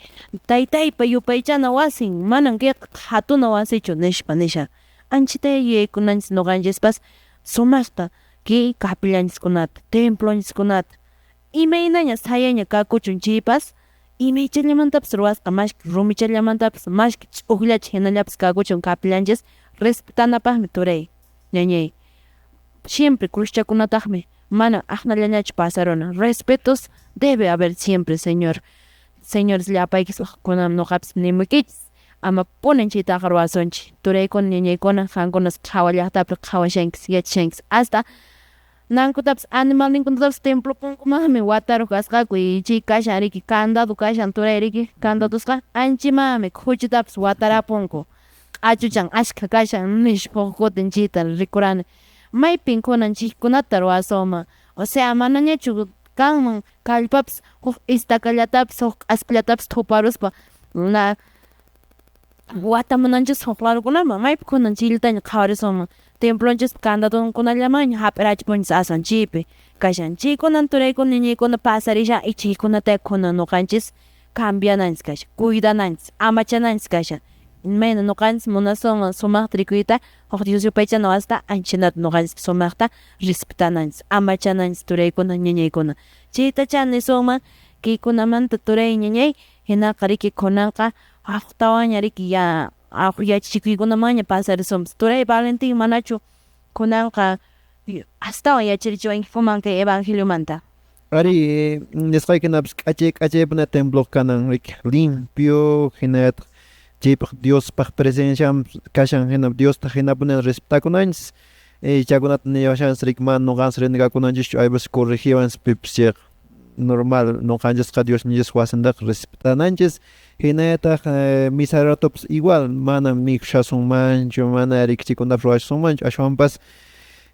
taytaypa yupaychana wasin manan kayqa qhatuna wasichu nishpa nishan anchata yuyaykunanchis ñuqanchispas sumaqta kay capillanchiskunata templonchiskunata imaynaña sayaña kakuchun chaypas imaychallamantapas ruwasqa mashka rumichallamantapas mashka ch'ukllacha hinallapas kakuchun capillanchis respetanapaqmi turay ñañay siempre cruzchakunataqmi mana aqnallañachu pasaruna respetos debe haber siempre señor señores llapaykisqa kunan ñuqapas nimuykichis ama punin chaytaqa ruwasunchik turaykuna ñañaykuna qankunas qhawa llaqtapi qhawashankichis yachashankichis hasta Nankutapas animalninkunatapas templo punkumanmi wataruq kasqaku y chay kashan riki candado kashan turay riki candadosqa anchimanmi khuchitapas watarapunku q'achuchan ashkha kashan nispa huk kutin chayta rikurani maypin kunan chaykunata ruwasunman osea manañachu kanman kallpapas huk estacallatapis huk k'aspillatapis thuparuspa na watamunanchis huk larukunaman maypi kunan chayllataña qhawarisunman templonchispa candadonkunallamanña hap'irachipunchis aswan chaypi kashan chaykunan turaykuna ñañaykuna pasarishan y chaykunata kunan ñuqanchis cambiananchis kashan cuidananchis amachananchis kashan imayna ñuqanchis munasunman sumaqta rikuyta huk Dios yupaychana wasita anchanata ñuqanchis sumaqta respetananchis amachananchis turaykuna ñañaykuna chaytacha nisunman kaykunamanta turay ñañay hinaqa riki kunanqa huktawanña riki ya yachachikuykunamanña pasarisunpas turay Valentín manachu kunanqa astawan yacharichiwankikuman kay evangeliomanta. Ari nisqaykinapis k'achay k'achaypuna temploq kanan riki limpio hinallataq chaypaq Diospaq presencian kashan hina Diosta hinapuni respetakunanchis chaykunata niwashanchis riki mana ñuqanchis renegakunanchischu ayveces corregiwanchis pipis chayqa normal ñuqanchisqa Diosninchis wasintaqa respetananchis hinallataq misa ratopas igual mana mikhushasunmanchu mana riki chaykunatapas ruwashasunmanchu ashwanpas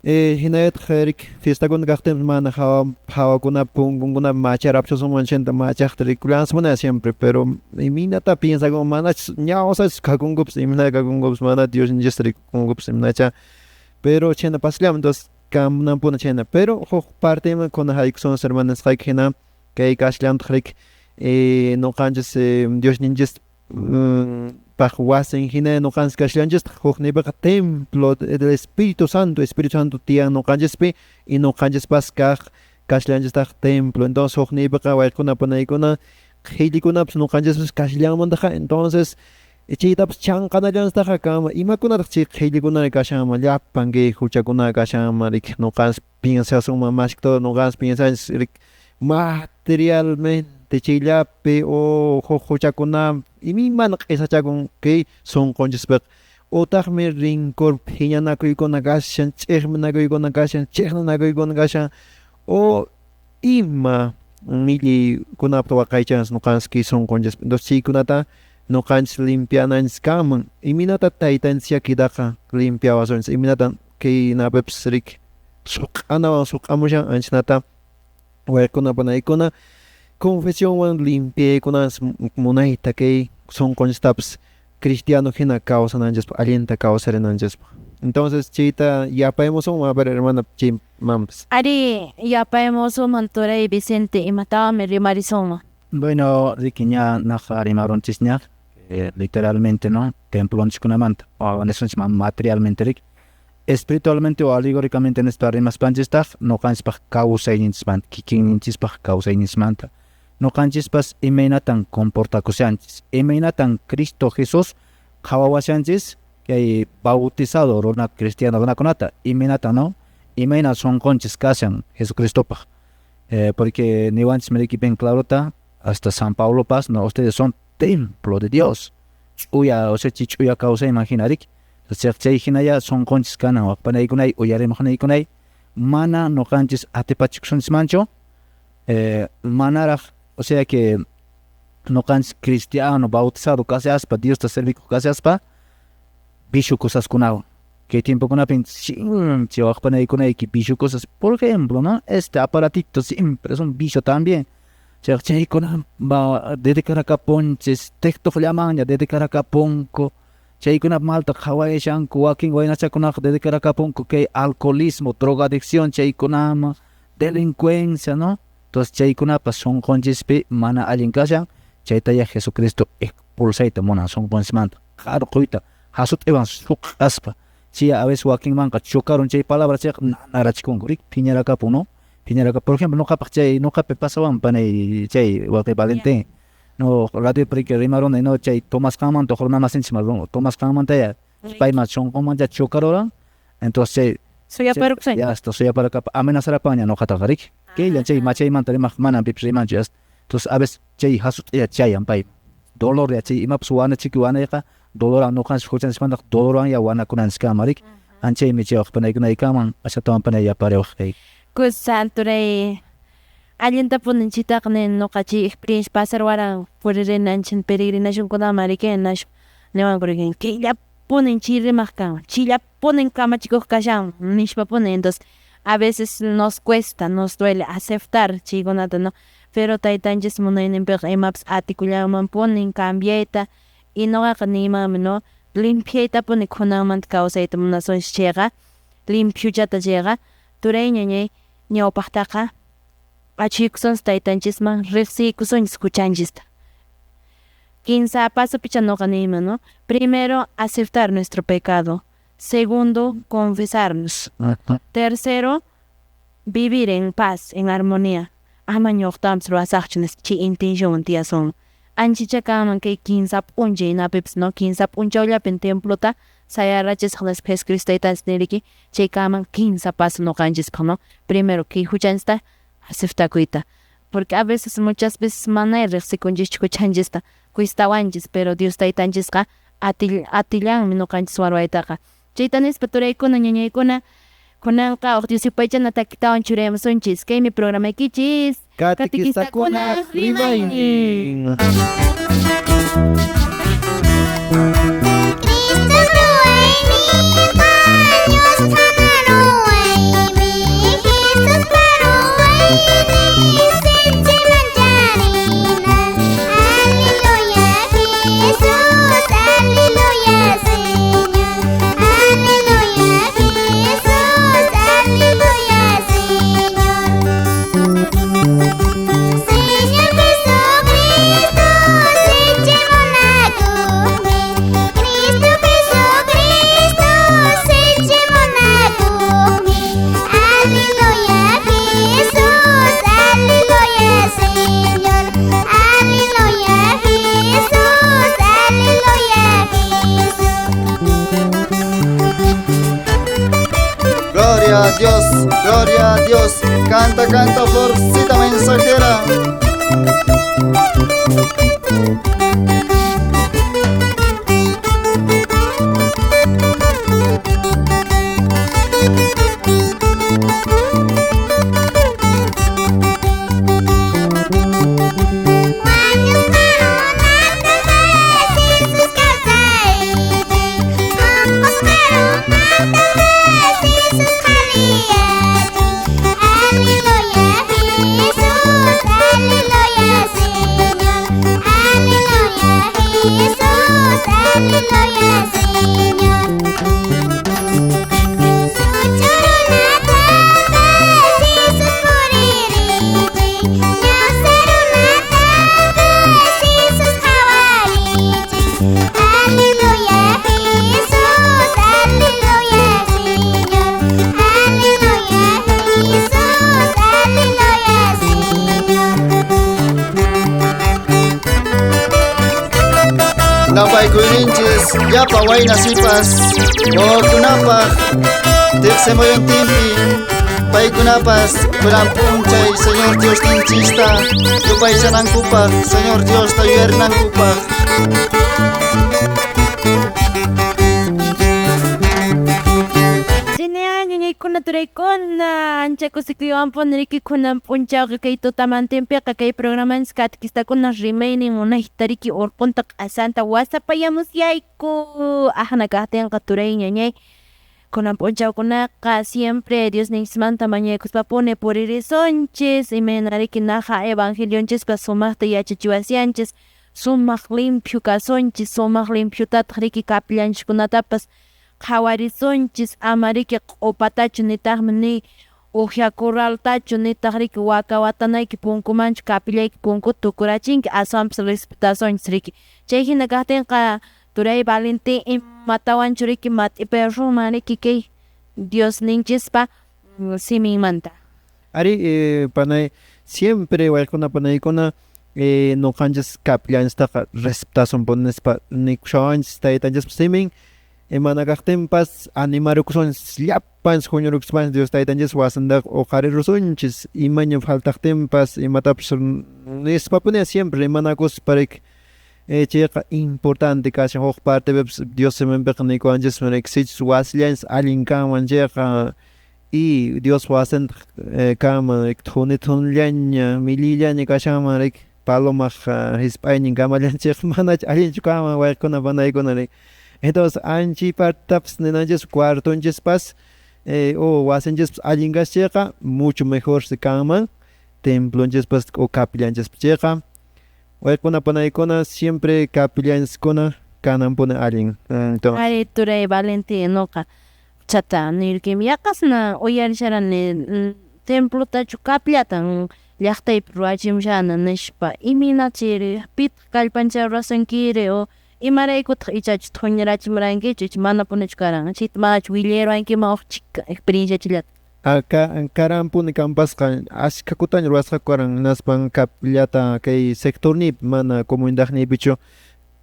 hinallataq riki fiestakuna kaqtinpas mana hawakunapi punkunkunapi macharapushasunman chayta machaqta rikullansimuni siempre pero imaynata piensakunman manachus ñawsachus kakunkupas imayna kakunkupas mana Diosninchista rikukunkupas imaynacha pero chayna pasallaman entonces kananpuni chayna pero huk parteman kunan haykusunchis hermana nisqayki hina kay kashallantaq riki ñuqanchis Diosninchis paq wasin hina ñuqanchis kashallanchistaq hukniypiqa templo del Espíritu Santo, Espíritu Santo tiyan ñuqanchispi y ñuqanchispas kaq kashallanchistaq templo entonces hukniypiqa wayqikuna panaykuna qhillikunapas ñuqanchispas kashallanmantaqa entonces chaytapas chanqanallanstaqa kanman imakunataq chay qhillikunari kashanman llapan kay huchakuna kashanman riki ñuqanchis piensasunman más que todo ñuqanchis piensanchis riki materialmente chayllapi o huk huchakuna imaymana q'isachakun kay sunqunchispiqa utaqmi rincor phiñanakuykuna kashan ch'iqminakuykuna kashan chiqninakuykuna kashan o ima millaykunapaq waqaychanchis ñuqanchis kay sunqunchis entonces chaykunata ñuqanchis limpiananchis kanman imaynata taytanchis kaytaqa limpiawasunchis imaynata kay napipis riki suq'anawan suq'amushan anchanata wayqikuna panaykuna confesionwan limpiaykunanchis munayta kay sunqunchistapas cristiano hina kawsananchispaq allinta kawsarinanchispaq entonces chayta yapaymusunman a ver hermana chaymanpas. Ari yapaymusunman turay Vicente imatawanmi rimarisunman. Bueno, riki ña naqa rimarunchisña literalmente, ¿no? Templonchiskunamanta o nisunchis materialmente riki espiritualmente o alegóricamente nispa rimaspanchistaq ñuqanchispaq kawsayninchismanta kikinninchispaq kawsayninchismanta ñuqanchispas imaynatan comportakushanchis imaynatan Cristo Jesús qhawawashanchis kay bautizado runa cristiano runakunata imaynatan, ¿no? Imayna sunqunchis kashan Jesucristopaq porque niwanchismi riki bien clarota hasta San Pablopas, no, ustedes son templo de Dios ch'uya, o sea ch'uya kawsayman hina riki chay hinalla sunqunchis kanan waqpanaykunay uyarimuqniykunay mana ñuqanchis atipachikusunchismanchu manaraq o sea que ñuqanchis cristiano bautizado kashaspa Diosta servikuq kashaspa vicio cosaskunawan kay tiempokunapin sinchi waqpanaykunayki vicio cosas por ejemplo, ¿no? Este aparatito siempre es un vicio también chayqa chaykuna dedicarakapunchis TikTokllamanña dedicarakapunku chaykunap malta qhawarishanku wakin waynachakunaqa dedicarakapunku kay alcoholismo, drogadicción chaykunaman delincuencia, ¿no? Entonces chaykunapas sunqunchispi mana allin kashan chaytaya Jesucristo expulsayta munan sunqunchismanta qarquyta hasut'iwan suq'aspa chay a veces wakinmanqa chocarun chay palabra chayqa nanarachikunku riki phiñarakapun, ¿no? Phiñarakapun por ejemplo ñuqapaq chay ñuqapi pasawan panay chay wawqi Valentín no radiopi riki rimaruni, no, chay tomasqanmanta huk runa masinchis tomasqanmantaya payman sunqunmanta chocaruran entonces chay Suyaparuksañ. Ya hasta suyaparakapa amenazarapaña ñuqataqa riki kaylla chay machaymanta rimaq mana pipis rimanchu ya entonces a veces chay hasut'iya chayan pay dolor ya chay imapas wanachikuy wanayqa dolorwan ñuqanchis huchanchismantaqa dolorwan ya wanakunanchis kanman riki anchaymi chay waqpanaykunaykaman ashatawan panay yapariwaq kay. Kusa turay allintapunin chaytaqa nini noqa chay experiencia pasarwaran puririnanchis peregrinacionkunaman riki nash niwanku riki kayllapunin chay rimaq kan chayllapunin kamachikuq kashan nishpapuni entonces a veces nos cuesta nos duele aceptar chaykunata no pero taytanchis munayninpiqa imapas atikullanmanpunin cambiayta y noqaqa niymanmi no limpiaytapuni kunanmanta kawsayta munasunchis chayqa limpiochata chayqa turay ñañay ñawpaqtaqa achhuykusunchis taytanchisman riqsiykusunchis huchanchista. Kinsa pasopicha noqa niyman no primero aceptar nuestro pecado, segundo confesarnos, tercero vivir en paz, en armonía. Ama ñuqtapas ruwasaqchu nispa chay intencionwan tiyasunman. Anchacha kanman kay kinsa p'unchay hinapipis no kinsa p'unchawllapin templota sayarachisaq nispa Jesucristo taytanchis niriki chay kanman kinsa paso ñuqanchispaq no primero kay huchanchista aceptakuyta porque a veces muchas veces mana riqsikunchischu huchanchista cuestawanchis pero Dios taytanchisqa atillanmi ñuqanchiswan ruwaytaqa chayta nispa turaykuna ñañaykuna kunanqa huk Dios yupaychana takitawan churayamusunchis kaymi programaykichis Catequistakunaq rimaynin. Cristoq ruwayninqa ñusqhana ruwaymi, Jesuspa ruwaynin sinchi mancharina. Aleluya Jesús, aleluya Señor, aleluya Jesús, aleluya Señor. Señor Jesucristo, sinchi munakuqmi, Cristo Jesucristo, sinchi munakuqmi. Aleluya Jesús, aleluya Señor, aleluya Jesús, aleluya Jesús. Gloria a Dios, gloria a Dios. Canta, canta, florcita mensajera. Wañusqa runataqa Jesús kawsarichin, onqosqa runataqa Jesús qhaliyachin. Aleluya Jesús, aleluya Señor, aleluya Jesús, aleluya Señor. Suchu runatapas Jesús puririchin, ñawsa runatapas Jesús qhawarichin. Aleluya Jesús, aleluya Señor, aleluya Jesús, aleluya Señor. Napaykuyninchis llapa wayna sipas wawakunapaq tiqsimuyuntinpi paykunapas kunan p'unchay Señor Diosninchista yupaychanankupaq Señor Diosta yuyarinankupaq. Chayna ñañaykuna turaykuna ancha kusikuywanpuni riki kunan p'unchawqa kay tutamantinpiqa kay programanchis catequistakuna rimaynin munayta riki urqunta q'asanta wasapayamusyayku aqna kaqtinqa turay ñañay kunan p'unchawkunaqa siempre Diosninchismanta mañaykuspapuni puririsunchis imayna riki naqa evangelionchispas sumaqta yachachiwasyanchis sumaq limpio kasunchis sumaq limpiotataq riki capillanchiskunatapas qhawarisunchis ama riki q'upatachu nitaqmi ni uqya corraltachu nitaq riki waka watanayki punkumanchu capillayki punkuta tukurachinki aswanpas respetasunchis riki chay hina kaqtinqa turay Valentín imatawanchu riki mat'ipayasunman riki kay Diosninchispa siminmanta. Ari panay siempre waykuna panaykuna ñuqanchis capillanchistaqa respetasunpuni nispa nikushawanchis taytanchispa simin mana kaqtinpas animarukusunchis llapanchis huñurukuspanchis Dios taytanchis wasintaqa uqarirusunchis imaña faltaqtinpas imatapas nispapuni siempre rimanakuspa riki chayqa importante kashan huk partepipas Dios siminpiqa nikuwanchismi riki sichus wasillanchis allin kanman chayqa Y Dios wasintaq kanman riki thuni thunillaña millillaña kashanman riki palomaq hisp'aynin kamallanchikqa manachu allinchu kanman wayqikuna panaykuna riki. Entonces anchaypartapas ninanchis cuartonchispas o wasinchispas allin kasqa mucho mejor si kanman templonchispas o capillanchispas chayqa wayqikuna panaykuna siempre capillanchiskuna kananpuni allin. Entonces Ari turay Valentín nuqa chata nirkimi yaqasna uyarisharani templotachu capillatan llaqtaypi ruwachimushana nishpa imaynachiri pitaq kallpanchay ruwasunkiri o imaraykutaq ichachu thuñirachimurankichu icha manapunichu karan chayta manachu willayruwankiman huk chika experienciachillata. Karanpuni kanpasqa ashka kutaña ruwasqaku karan hinaspan capillata kay sectorniypi mana comunidadniypichu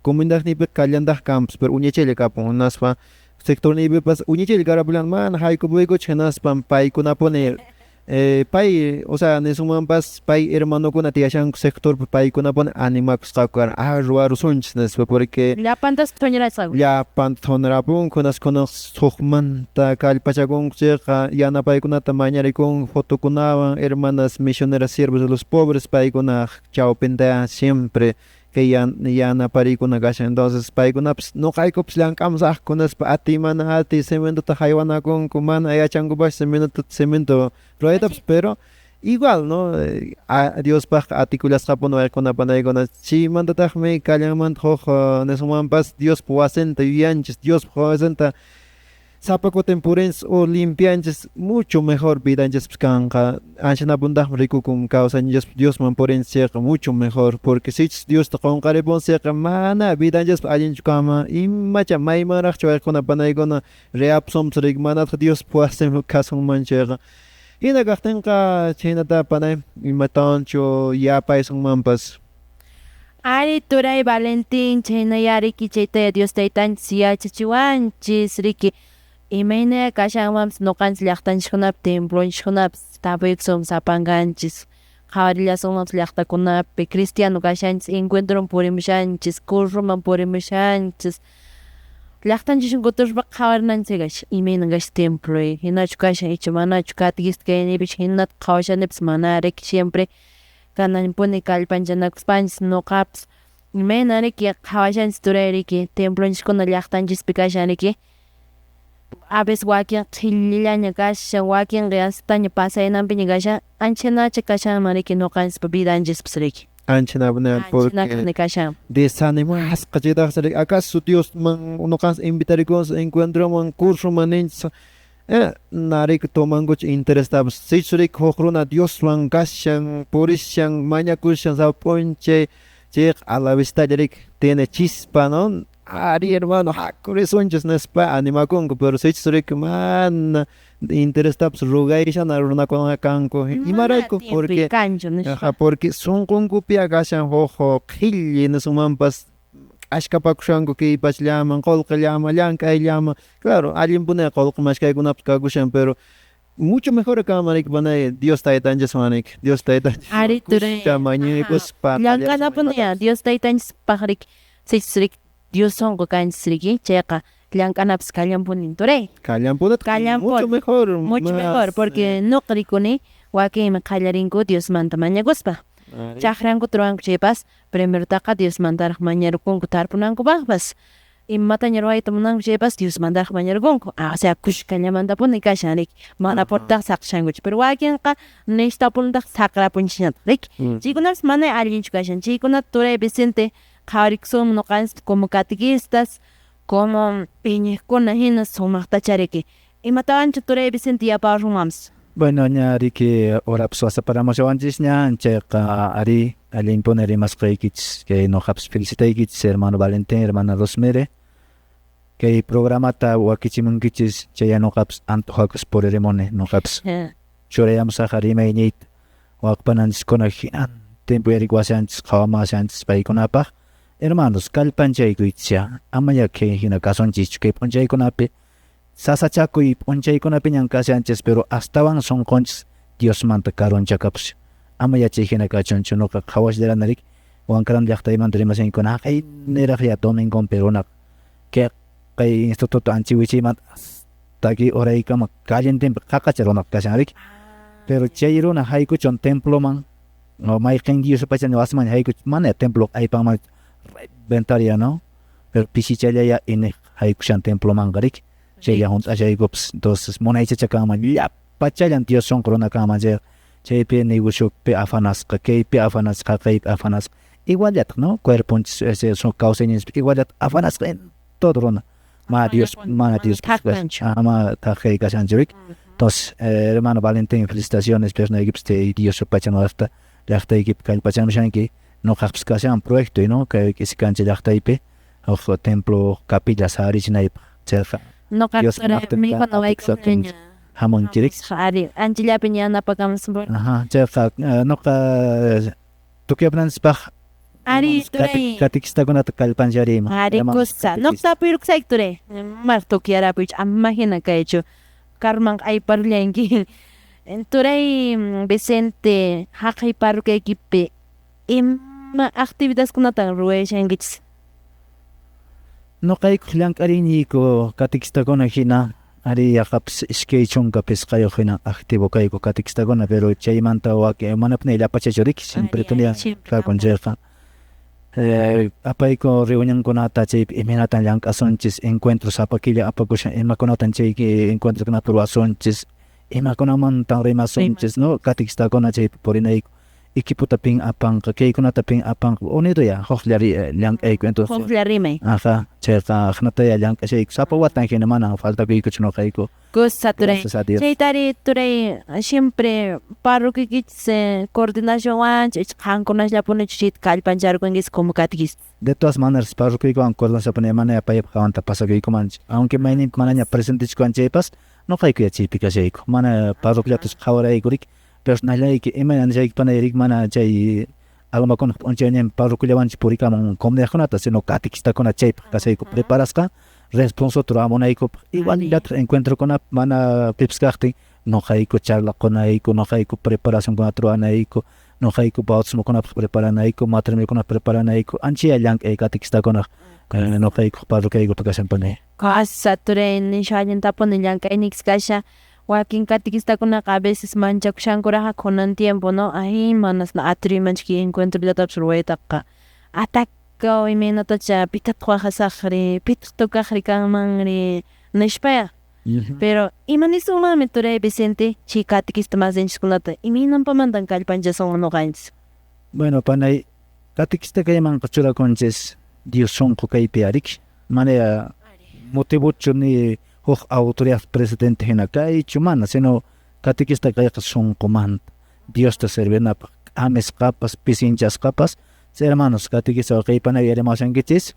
comunidadniypiqa kallantaq kanpas pero uñachaylla kapun hinaspa sectorniypipas uñachaylla karapullan mana haykupuykuchu hinaspan paykunapuni pay o sea nisunmanpas pay hermanokuna tiyashanku sectorpi paykunapuni animakusqaku karan ah ruwarusunchis nispa porque Llapantas thuñirachisqaku. Llapanta thunirapunku hinaspa kunan hukmanta kallpachakunku chayqa yanapaykunata mañarikunku fotokunawan hermanas misioneras siervos de los pobres paykuna chawpinta siempre kay yanaparikuna kashan entonces paykunapas nuqaykupas llank'amusaqku nispa atiy mana atiy cementota haywanakunku mana yachankupash cemento ruwaytapas pero igual no Diospaqqa atikullasqapuni wayqikuna panaykuna chaymantataqmi kallanmanta huk nisunmanpas Diospa wasinta yuyanchis Diospa wasinta sapa kutin purinchis o limpianchis mucho mejor vidanchispas kanqa anchanapuntaqmi rikukun kawsayninchispas Diosman purinchis chayqa mucho mejor porque sichus Diosta qunqaripunchis chayqa mana vidanchispas allinchu kanman imacha maymanraqchu wayqikuna panaykuna riapsunpas riki manataq Diospa wasinpi kasunman chayqa hina kaqtinqa chhaynata panay imatawanchu yapaysunmanpas. Ari turay Valentín chhaynaya riki chaytaya Dios taytanchis yachachiwanchis riki imaynaya kashanmanpas nuqanchis llaqtanchiskunapi templonchiskunapas tapuykusunpas sapankanchis qhawarillasunmanpas llaqtakunapi cristiano kashanchis encuentroman purimushanchis cursoman purimushanchis llaqtanchisman kutiruspaqa qhawarinanchis kashan imaynan kashan temploy hinachu kashan icha manachu catequista kayniypichu hinata qhawashanipas mana riki siempre kananpuni kallpanchanakuspanchis nuqapas imayna riki qhawashanchis turay riki templonchiskuna llaqtanchispi kashan riki a veces wakin qhillillaña kashan wakinqa yastaña pasaynanpiña kashan anchanacha kashanman riki nuqanchispa vidanchispas riki. Anchanapuni porque kashan. Desanimasqa chaytaqsi riki acaso Diosman nuqanchis invitarikunchis encuentroman cursoman ninchis nariki tomankuchu interestapas sichus riki huk runa Dioswan kashan purishan mañakushan sapa p'unchay chayqa a la vistalla riki tiene chispa no ari hermano haku risunchis nispa animakunku pero sichus riki mana interestapas rugayshana runakunaqa kanku imarayku porque porque sunqunkupi kashan huk qhilli nisunmanpas ashkapakushanku kay pachallaman qullqillaman llank'ayllaman claro allinpuni qullqi mashkaykunapas kakushan pero mucho mejor kanman riki panay Dios taytanchiswan riki Dios taytanchis Ari turay mañaykuspa llank'anapuni Dios taytanchispaq riki sichus riki Dios sunqu kanchis riki chayqa llank'anapas kallanpuni turay kallanpuni mucho mejor mucho mejor porque nuqa rikuni wakinmi qallarinku Diosmanta mañakuspa chaqrankuta ruwanku chaypas primerotaqa Diosmantaraq mañarukunku tarpunankupaqpas imataña ruwayta munanku chaypas Diosmantaraq mañarukunku o sea kushkallamantapuni kashan riki manapunitaq saqishankuchu pero wakinqa nishtapunitaq saqrapunchisñataq riki chaykunapas mana allinchu kashan chaykunata turay Vicente qhawarikusunman nuqanchis como catequistas como iñiqkuna hina sumaqtacha riki imatawanchu turay Vicente yapawasunmanpas. Bueno, ña riki horapas wasaparamushawanchisña chayqa ari allinpuni rimasqaykichis kay nuqapas felicitaykichis hermano Valentín, hermana Rosemary kay programata wakichimunkichis chay nuqapas antojakus puririmuni nuqapas churayamusaq rimayniyta waqpananchiskuna hinantin uyarikwashanchis qhawamashanchis paykunapaq hermanos kallpanchaykuychis amaya kay hina kasunchischu kay p'unchaykunapi sasachakuy p'unchaykunapiñan kashanchis pero astawan sunqunchis Diosmanta karunchakapus ama yachay hina kachunchu nuqa qhawashllarani riki Huancarán llaqtaymanta rimashaykuna haqay niraq ya domingonpi runaqa kay kay instituto anchiwichiymanta Taki uraykama callentinpi qaqacha runaqa kashan riki. Pero chay runa haykuchun temploman o mayqin Dios pachani wasiman haykuch mana templo aypanman reventaria, ¿no? Pero pisichallaya inej haykushan templomanqa riki. Chaylla hunt'ashaykupas. Entonces munaychacha kanman llapachallan Dios sunqu runa kanman chayqa chaypi negociopi afanasqa kaypi afanasqa kaypi afanasqa iguallataq, ¿no? Cuerponchis ese kawsayninchis iguallataq afanasqa en todo runa. Ma Dios mana Dios ama thak kay kashanchu riki. Entonces, hermano Valentín, felicitaciones, piernaykipas Dios yupaychanawaqta llaqtaykipi kallpachamushanki ñuqaqpas kashan proyecto, ¿no? Kay k'isikancha llaqtaypi huk templo capilla saharichinaypaq chayqa Noqa Dios mikhuna waykunaña hamunki riki. Ari, anchallapi yanapakamusun. Ajá, chayqa ñuqa tukuyapunanchispaq Ari, turay. Katequistakunata kallpanchariyman. Ari, kusa. Noqta apuyrukusayki turay. Mar tukyarapuychu, ama hina kaychu. Karman ayparullanki. Turay Vicente, haqay parroquiaykipi ima actividadkunatan ruwashankichis? Noqaykuq llank'ariyniyku katequistakuna hina ari yaqapas 25 hina activo kayku katequistakuna, pero chaymanta wakin manapuni llapachachu riki, siempre tunya kakun chayqa. Apayku reunionkunata chaypi imaynatan llank'asunchis encuentro sapa killa apakushan imakunatan chay encuentrokunata ruwasunchis imakunamantan rimasunchis, no? Katequistakuna chaypi purinayku equipota pin apanqa kaykunata pin apanqa unido ya huklla llank'ayku entonces huklla rimay. Ajá, chayqa aqnataya llank'ashayku sapa watan hina mana faltakuykuchu noqayku. Kusa turay. Chaytari turay siempre parroquiaykichis coordinacionwanchu icha qankunasllapunichu chayta kallpancharkunkichis como catequistas? De todas maneras parroquiaykuwan coordinacionpuni mana paypaq hawanta pasakuykumanchu aunque mayninpi manaña presentichu kan chaypas noqayku ya chaypi kashayku mana parroquiallatas qhawarayku riki personallayki imayna nishayki panay riki mana chay almakunaq p'unchayninpi parroquiallawanchu purikamun comunidadkunata sino catequistakuna chaypaq kashayku preparasqa responsoto ruwamunaykupaq iguallataq encuentrokunapi mana pipas kaqtin noqayku charla qunayku noqayku preparacionkunata ruwanayku noqayku bautismokunapaq preparanayku matrimoniokunapaq preparanayku anchaya llank'ay catequistakunaq noqaykuq parroquiaykupi kashanpuni. Kasa turay nishu allintapuni llank'ayniykis kashan. Wakin catequistakunaqa a veces manchakushankuraqa kunan tiempo, no? Ay, manas na atiriymanchu kay encuentrollatapas ruwaytaqa. Atakaw imaynatacha pitataq waqasaqri, pitaq tocaqri kanmanri nishpaya. Pero ima nisunmanmi turay Vicente chay catequista masinchikkunata imaynanpamantan kallpanchasunman noqanchis? Bueno, panay, catequista kaymanqa churakunchis Dios sunqu kaypi ariki mana motivochu ni huk autoridad presidente hina kaychu mana sino catequista kayqa sunqumanta Diosta servinapaq k'amisqapas pisinchasqapas hermanos catequista wawqiypanay uyarimushankichis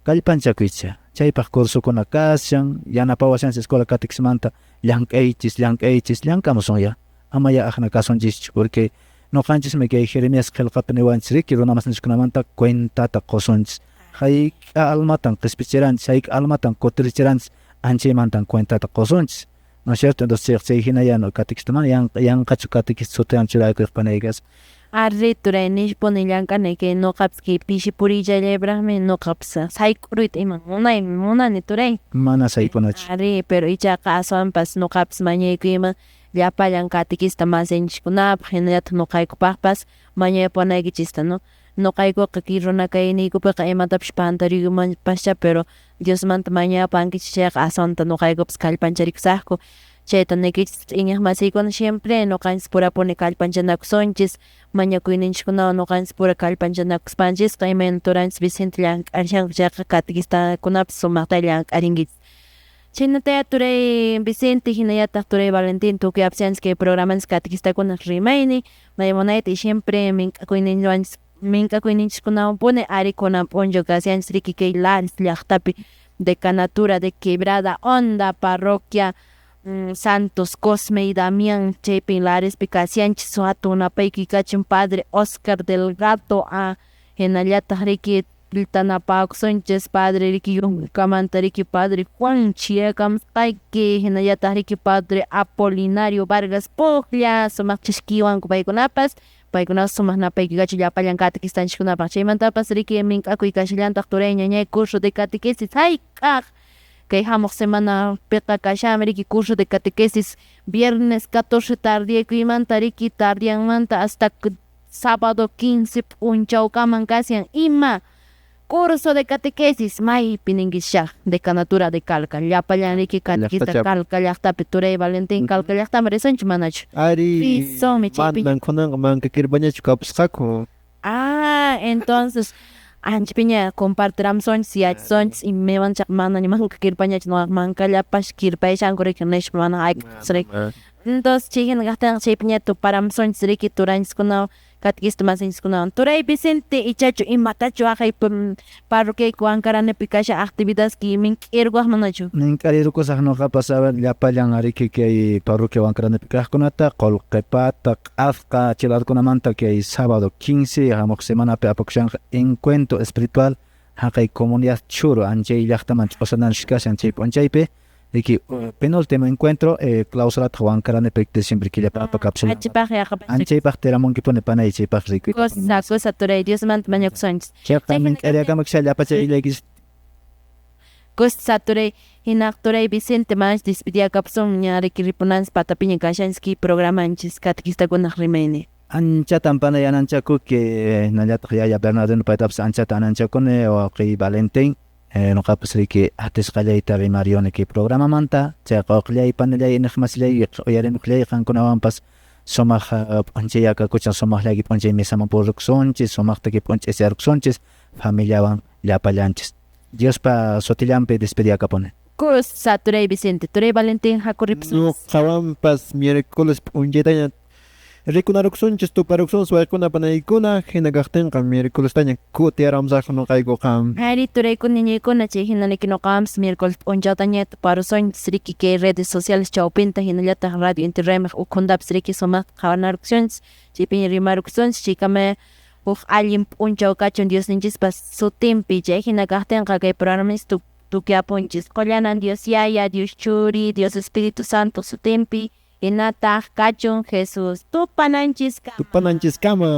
kallpanchakuychis chaypaq cursokuna kashan yanapawashanchis escuela catequismanta llank'aychis llank'aychis llank'amusunya amaya aqna kasunchischu porque noqanchismi kay Jeremías qillqapi niwanchis riki runa masinchikkunamanta cuentata qusunchis hayk'a almatan qispichiranchis hayk'a almatan kutirichiranchis anchaymantan cuentata qusunchis, ¿no es cierto? Entonces chay hinaya no catequista mana yanqachu catequista sutiwan churakuyq panaykas. Arri turay nishpuni llank'ani kay noqapas kay pishi puriychallaypiraqmi noqapas sayk'uruyta ima munaymi munani turay. Mana sayk'unachu. Ari, pero ichaqa aswanpas noqapas mañaykuyman llapallan catequista masinchikkunapaq hinallataq noqaykupaqpas mañapunaykichista, no? Noqaykuqa kay runa kayniykupiqa imatapas pantariykumanpascha, pero Diosmanta mañapankichis chayqa aswanta noqaykupas kallpancharikusaqku. Chayta niykichis iñiq masiykuna siempre noqanchis purapuni kallpanchanakusunchis mañakuyninchikkunawan noqanchis pura kallpanchanakuspanchisqa imayna turanchis Vicente llank'arishanku chayqa catequistakunapas sumaqta llank'arinkichis. Chhaynataya turay Vicente hinallataq turay Valentín tukuy apsianchis kay programanchis catequistakunaq rimaynin may munayta y siempre mink'akuyninwanchis mink'akuyninchikkunawanpuni ari kunan p'unchaw kashanchis riki kay Lares llaqtapi decanatura de Quebrada Honda parroquia Santos Cosme y Damián chaypin Larespi kashanchis hatun napaykuy kachun padre Oscar Delgado a hinallataq riki tanapakusunchis padre riki yunkamanta riki padre Juan Chiakamusqayki hinallataq riki padre Apolinario Vargas Puglla sumaq chishkiwanku paykunapas paykunapas sumaq napaykuy kachun llapallan catequistanchikkunapaq chaymantapas riki mink'akuy kashallantaq turay ñañay curso de catequesis hayk'aq Kay hamuq semanapiqa kashanmi riki curso de catequesis viernes 14 tardiykuymanta riki tardianmanta hasta sábado 15 p'unchawkaman kashan ima curso de catequesis maypi ninkichá decanatura de Calca llapallan riki catequista Calca llaqtapi turay Valentín Calca llaqtaman risunchik manachu Ari risunmi chaypi manan kunanqa manka kirpañachu kapusqaku. Ah, entonces anchapiña compartiramsunchis yachasunchis imaymanchaq manaña manka kirpañachu nuqaqa mankallapas kirpayshanku riki nispa mana hayk'aqpas riki. Entonces chay hina kaqtinqa chaypiña tuparamsunchis riki turanchiskunawan catequista masinchiskunawan. Turay Vicente ichachu imatachu haqay parroquiayki Huancaranipi kashan actividadski mink'irkuwaq manachu? Mink'arirukusaq nuqapas a ver llapallan riki kay parroquia Huancaranipi kaqkunata Qolqepata Q'asqa chiladkunamanta kay sábado 15 hamuq semanapi apakushanqa encuentro espiritual haqay comunidad Churo anchay llaqtaman ch'usananchis kashan chay p'unchaypi riki penúltimo encuentro clausurataq Huancaranipi diciembre killapi apakapushan Achipaq yaqapas anchaypaq tiramunkipuni panay chaypaq rikuyta. Kusa kusa turay Diosmanta mañakusunchis. Chayqa mink'ariakamukusha llapachay Kusa turay hinaq turay Vicente manach despediakapusun ña riki ripunanchis patapiña kashanchis kay programanchis catequistakunaq rimaynin. Anchatan panay ananchakuki hinallataq yaya Bernardino paytapas anchata ananchakuni wawqiy Valentín nuqapas riki atisqallayta rimariuni kay programamanta chayqa wawqillay panallay iñiqmasillay uyarimuqllay qankunawanpas sumaq p'unchay yakakuchan sumaqllayki p'unchay misaman purrukusunchis sumaqta kay p'unchay ch'isiyarkusunchis familiawan llapallanchis Diospa sutillanpi despediakapuni. Kusa turay Vicente, turay Valentín haku ripusunchis. Nuqawanpas miércoles p'unchaytaña rikunarukusunchis tuparukusunchis waykuna panaykuna hina kaqtinqa miércolestaña kutiyaramusaqku nuqaykuqa. Ari turaykuna ñiñaykuna chay hina riki nuqawanpas miércoles p'unchawtaña tuparusunchis riki kay redes sociales chawpinta hinallataq radio Inti Raymiq ukhuntapas riki sumaqta qhawanarukusunchis chaypiña rimarukusunchis chaykama huk allin p'unchaw kachun Diosninchispas sutinpi chay hina kaqtinqa kay programanchis tukyapunchis Qollanan Dios Yaya, Dios Churi, Dios Espíritu Santo sutinpi hinataq kachun Jesus tupananchiskama. Tupananchiskama.